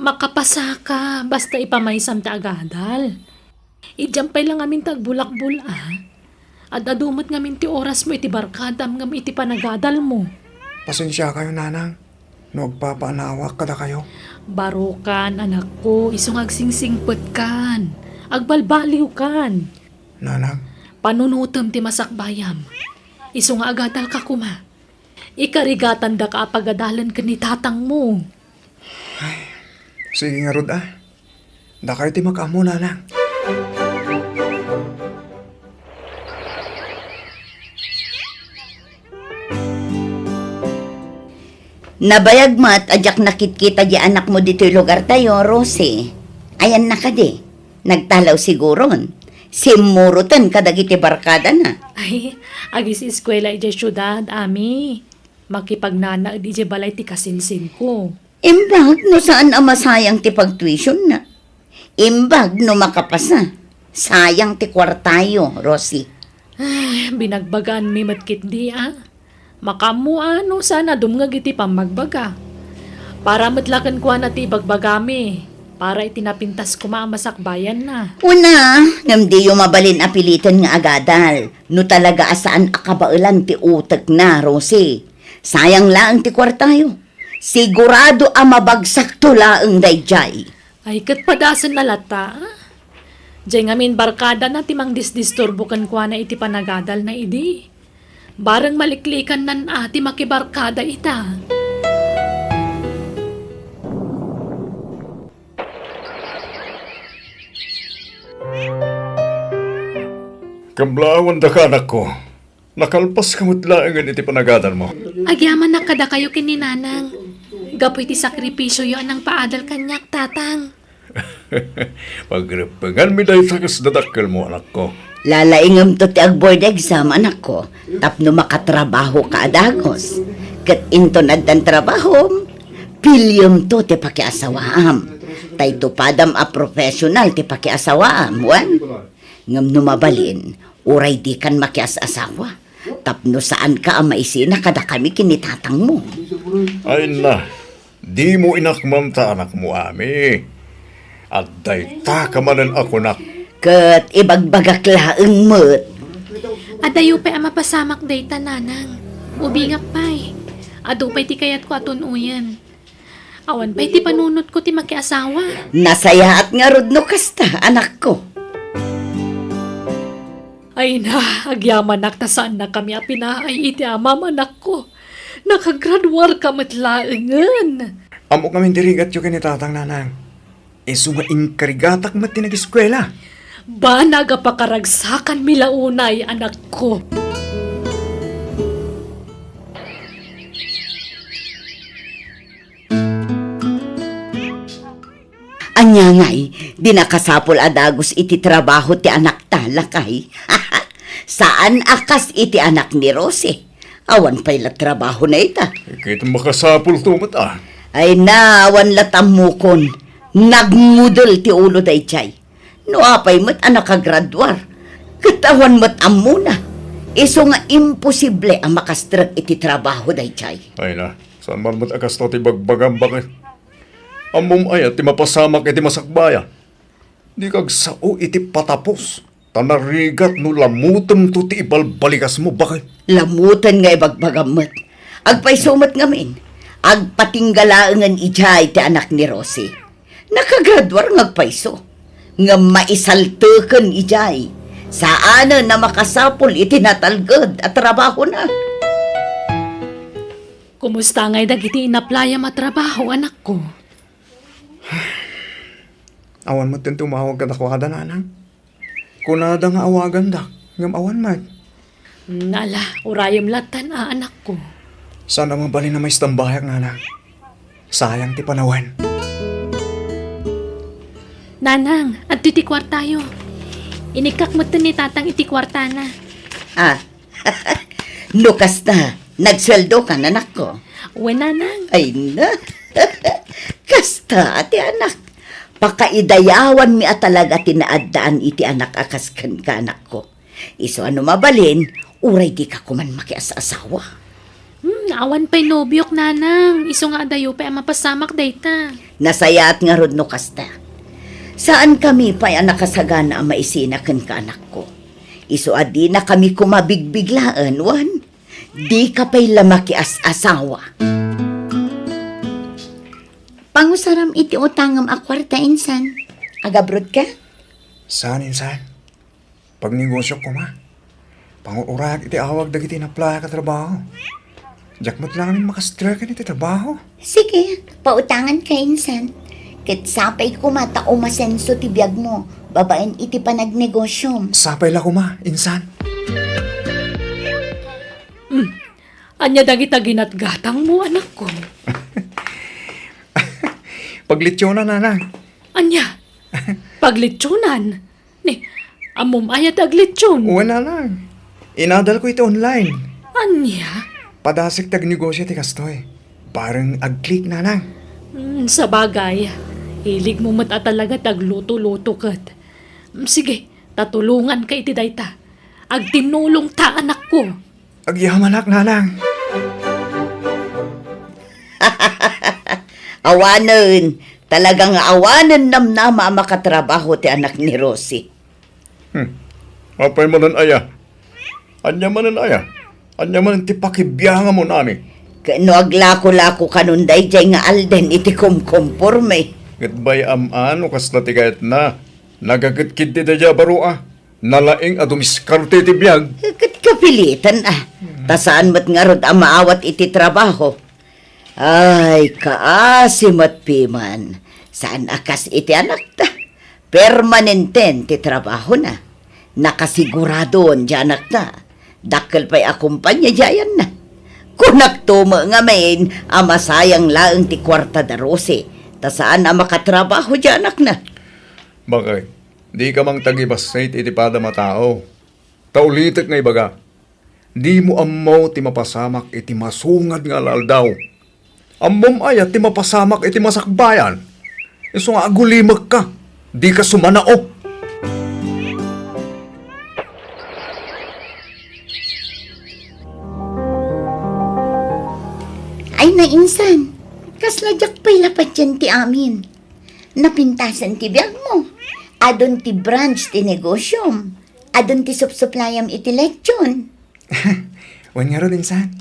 Makapasaka, basta ipamaysam ti agadal. Idiam pay la ngamin ti agbulakbol, a. Ad-adu met ngamin ti orasmo iti barkadam ngem iti panagadalmo. Pasensiakayo, Nanang, no agpapaanawaak kadakayo. Barokan, anakko, isu nga agsingsingpetkan. Agbalbaliwkan. Nanang. Panunotem ti masakbayam. Isu nga agadalka koma. Ikarigatandaka a pagadalen ken ni tatangmo. Ay, sige ngarud, a. Dakayo ti makaammo, Nanang. Nabayag met a diak nakitkita di anakmo ditoy lugartayo, Rosie. Ayanna kadi? Nagtalaw siguron. Simmuroten kadagiti barkadana. Ay, agis-eskuela idiay siudad, Ami. Makipagnanaed idiay balay ti kasinsinko. Imbag no saan a masayang ti pagtuisionna. Imbag no makapasa. Sayang ti kuartayo, Rosie. Ay, binagbaganmi met ketdi, a. Makaammo a no saan a dumngeg iti pammagbaga. Para met la kenkuana ti ibagbagami, para iti napintas koma a masakbayanna. Una, ngem diyo mabalin a piliten nga agadal no talaga a saan a kabaelan ti utekna, Rosie. Sayang laeng ti kuartayo. Sigurado a mabagsakto laeng daydiay. Ay, ket padasenna latta, a? Diay ngamin barkadana ti mangdisdisturbo kenkuana iti panagadalna idi. Bareng maliklikannan a ti makibarkada ita. Kablaawan daka, anakko. Nakalpaska met laengen iti panagadalmo. Agyamanak kadakayo ken ni Nanang. Gapu iti sakripisioyo a nangpaadal kaniak, Tatang. Pagreppenganmi dayta kas dadakkelmo, anakko. Lalaingemto ti ag-board exam, anakko, tapno makatrabahoka a dagus. Ket inton addan trabahom, piliyemto ti pakiasawaam. Tay tupadam a professional ti pakiasawaam, wen? Ngem no mabalin, uray dikan makias-asawa, tapno saanka a maisina kadakami ken ni tatangmo. Ay na, dimo inakman ta anakmo, Ami. Adda itaka manen a kunak. Ket ibagbagak laeng met. Adayo pay a mapasamak dayta, Nanang. Ubingak pay. Adu pay ti kayatko a tun-oyen. Awan pay ti panunotko ti makiasawa. Nasayaat ngarud no kasta, anakko. Ay na, agyamanak ta saannakami a pinaay iti amam, anakko. Nakagraduarka met laengen. Ammok ngamin ti rigatyo ken ni Tatang, Nanang. Isu nga inkarigatak met ti nagiskuela. Banag a pakaragsakanmi la unay, anakko. Ania ngay, di nakasapul a dagus iti trabaho ti anakta, lakay? Saan a kas iti anak ni Rosie. Awan pay la trabahona ita. Ket makasapulto met a. Ay na, awan la tammokon. Nagngudel ti ulo daydiay. No apay met a nakagraduar, ket awan met ammona. Isu nga imposible a makastrek iti trabaho daydiay. Ay na, saan man met a kasta ti bagbagam, baket? Ammom aya ti mapasamak iti masakbaya? Dika agsao iti patapos, ta narigat no lamutemto ti ibalbalikasmo, baket. Lamutan nga ibagbagam met. Agpayso met ngamin, agpatingga laengen idiay ti anak ni Rosie. Nakagraduar nga agpayso. Ngem maisalteken idiay. Saanen a makasapul iti natalged a trabahona. Kumusta ngay dagiti inaplayam a trabaho, anakko? Awan met ti tumawag kadakuada, nanang. Kunada nga awagandak, ngem awan met. Hmm, ala, urayem lattan a, anakko. Saan a mabalin a maistambayak, nanang. Sayang ti panawen. Nanang, adtoy ti kuartayo. Inikkak metten ni tatang iti kuartana. Ah, no kasta, nagsueldokan, anakko? Wen, nanang. Ay na. Kasta ti anak. Pakaidayawanmi a talaga ti naaddaan iti anak a kas kenka, anakko. Isu a no mabalin, uray dika koman makias-asawa. Hmm, awan pay nobiok, nanang. Isu nga adayo pay a mapasamak dayta. Nasayaat ngarud no kasta. Saankami pay a nakasagana a maisina kenka, anakko. Isu a dinakami koma bigbiglaen, wen? Dika pay la makias-asawa. Pangusaram iti utangem a kuarta, insan. Agabrodka? Saan, insan. Pagnegosiok koma. Pangur-urayak iti awag dagiti inaplayak a trabaho. Diak met laeng makastreken iti trabaho. Sige, pautanganka, insan. Ket sapay koma ta umasenso ti biagmo babaen iti panagnegosiom. Sapay la koma, insan. Hmm. Ania dagita ginatgatangmo, anakko? Paglitsonan, nanang. Ania? Paglitsonan? Ni, ammom aya ti aglitson? Wen, nanang. Inadalko iti online. Ania? Padasek ti agnegosio ti kastoy. Bareng ag-click, nanang. Hmm, sabagay, hiligmo met a talaga ti agluto-luto ket. Hmm, sige, ta tulonganka iti dayta. Agtinnulongta, anakko. Agyamanak, nanang. Awanen, talaga nga awanen namnama a makatrabaho ti anak ni Rosie. Hmm. Apay manen aya? Ania manen aya? Ania manen ti pakibiangamon, Ami? Ket no aglako-lako kanon daydiay nga Alden iti kumkumporme. Ket bay-am a no kasla ti kayatna. Nagaketkit ti daydiay a baro a. Nalaing a dumiskarte iti biag. Ket kapilitan a. Ta saan met ngarud a maawat iti trabaho. Ay, kaasi met piman. Saan a kas iti anakta. Permanenten ti trabahona. Nakasiguradon ti anakta. Dakkel pay a kompania ti ayanna. Kunakto met ngamin a masayang laeng ti kuarta da Rosie, ta saan a makatrabaho ti anakna. Bakay, dika mangtagibassit iti padam a tao. Ta ulitek nga ibaga, dimo ammo ti mapasamak iti masungad nga aldaw. Ammom aya ti mapasamak iti masakbayan? Isu nga agulimekka, dika sumanao. Ay, nainsan, kasla diak pay la patien ti amin. Napintasen ti biagmo. Adun ti branch ti negosyom. Adun ti supsuplayam iti lechon. Wen ngarud, insan.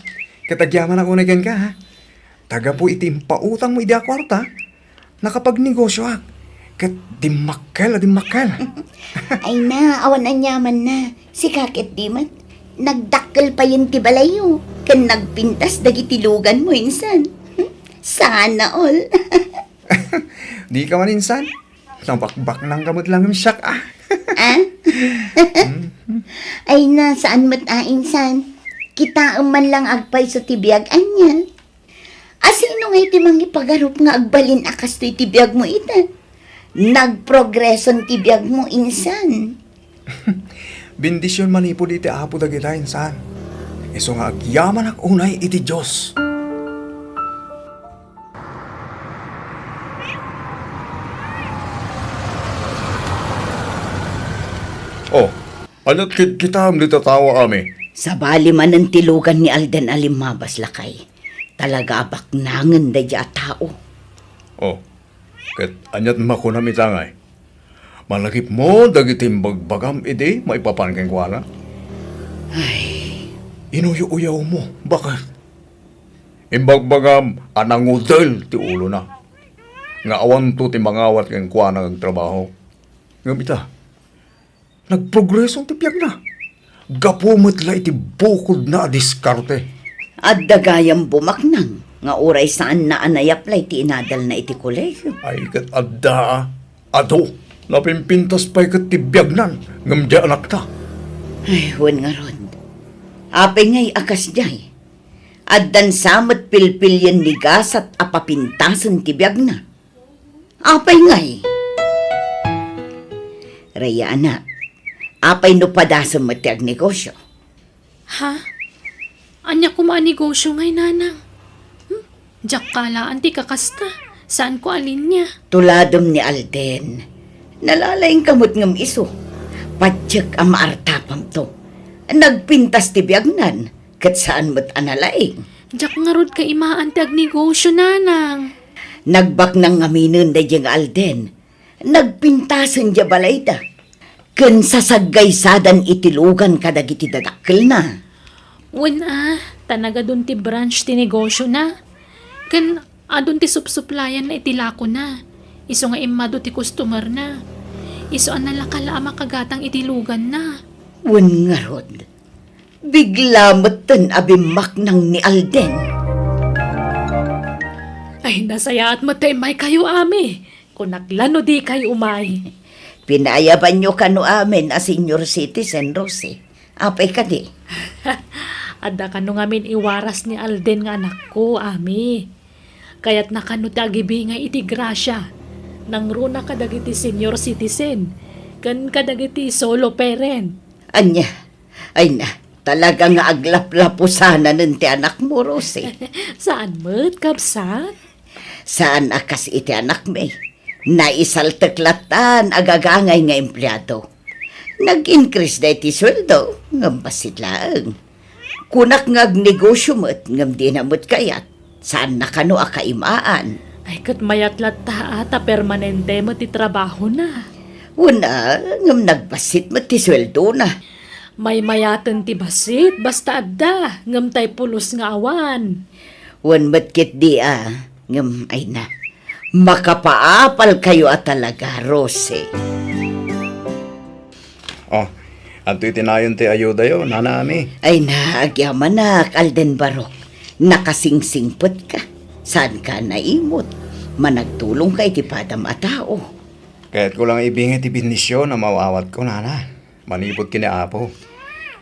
Ket agyamanak unay kenka, ha? Ta gapu iti impautangmo idi a kuarta, nakapagnegosioak. Ket dimmakkel a dimmakkel. Ay na, awan aniamanna. Sika ket di met. Nagdakkel payen ti balayyo. Ken nagpintas dagiti luganmo, insan. Sana all. Dika man, insan. Nabakbaknangka met laeng siak, a. Ah? Ay na, saan met a, insan. Kitaem man lang agpayso ti biag ania. Asino ngay ti mangipagarup nga agbalin a kastoy ti biagmo ita? Nagprogreson ti biagmo, insan. Bendision manipud iti Apo dagita, insan. Isu nga agyamanak unay iti Dios. Oh, ania't kitkitaem dita tao, Ami? Sabali manen ti lugan ni Alden a limmabas, lakay. Talaga a baknangen daydiay a tao. Oh, ket ania't makunam ita ngay? Malagipmo dagiti imbagbagam idi maipapan kenkuana? Ay. Inuyo-uyawmo, baket? Imbagbagam a nangudel ti ulona, nga awanto ti mangawat kenkuana nga agtrabaho. Ngem ita, nagprogreso ti biagna. Gapu met la iti bukodna a diskarte. Adda gayam bumaknang nga uray saanna a naiaplay ti inadalna iti kolegio. Ay, ket adda, a. Adu, napimpintas pay ket ti biagnan, ngem diay anakta. Ay, wen ngarud. Apay ngay a kasdiay? Addan sa met pilpilien ni gasat a papintasen ti biagna. Apay ngay? Rhea, anak, apay no padasem met ti agnegosio? Ha? Ania koma a negosio ngay, nanang? Hmm? Diak kalaan ti kakasta. Saanko a linia. Tuladem ni Alden. Nalalaingka met ngem isu. Patiek a maartapamto. Nagpintas ti biagnan, ket saan met a nalaing. Diak ngarud kaimaan ti agnegosio, nanang. Nagbaknang ngaminen daydiay nga Alden. Nagpintasen diay balayda, ken sasaggaysadan iti lugan kadagiti dadakkelna. Wen a, ta nagadun ti branch ti negosiona. Ken adun ti supsuplayanna iti lakona. Isu nga immadu ti customerna. Isu a nalaka la a makagatang iti luganna. Wen ngarud, bigla metten a bimmaknang ni Alden. Ay, nasayaat met ta immaykayo, Ami. Kunak la no dikay umay. Pinaayabanyo kano amin a senior citizen, Rosie. Apay kadi? Adda kano ngamin iwaras ni Alden nga anakko, Ami. Kayatna kano ti agibingay iti grasia. Nangruna kadagiti senior citizen, ken kadagiti solo parent. Ania? Ay na, talaga nga aglaplapusanan ti anakmo, Rosie. Saan met, kabsat? Saan a kas iti anakmi. Naisaltek lattan a gagangay nga empleado. Nag-increase da iti sueldo, ngem bassit laeng. Kunak nga agnegosio met, ngem dina met kayat. Saanna kano a kaimaan. Ay, ket mayat latta a ta permanente met ti trabahona. Wen a, ngem nagbassit met ti sueldona. Maymayaten ti bassit, basta adda, ngem tay pulos nga awan. Wen met ketdi a, ngem ay na. Makapaapalkayo a talaga, Rose. Oh, adtoy ti nayon ti ayudayo, Nana Ami. Ay na, agyamanak, Alden Barok. Nakasingsingpetka. Saanka a naimot. Managtulongka iti padam a tao. Kayatko lang ibingay ti bendision a maaw-awatko, Nana. Manipud ken ni Apo.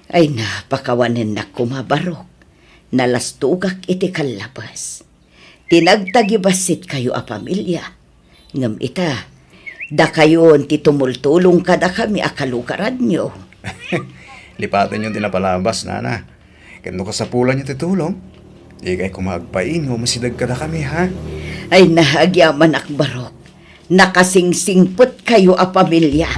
Ay na, pakawanennak koma, Barok. Nalastogak iti kallabas. Ti nagtagibassit kayo a pamilia. Ngem ita, dakayon ti tumultulong kadakami a kalugaranyo. Lipatenyo ti napalabas, Nana. Ket no kasapulanyo ti tulong, dikay koma agbain nga umasideg kadakami, ha? Ay na, agyamanak, Barok. Nakasingsingpetkayo a pamilia.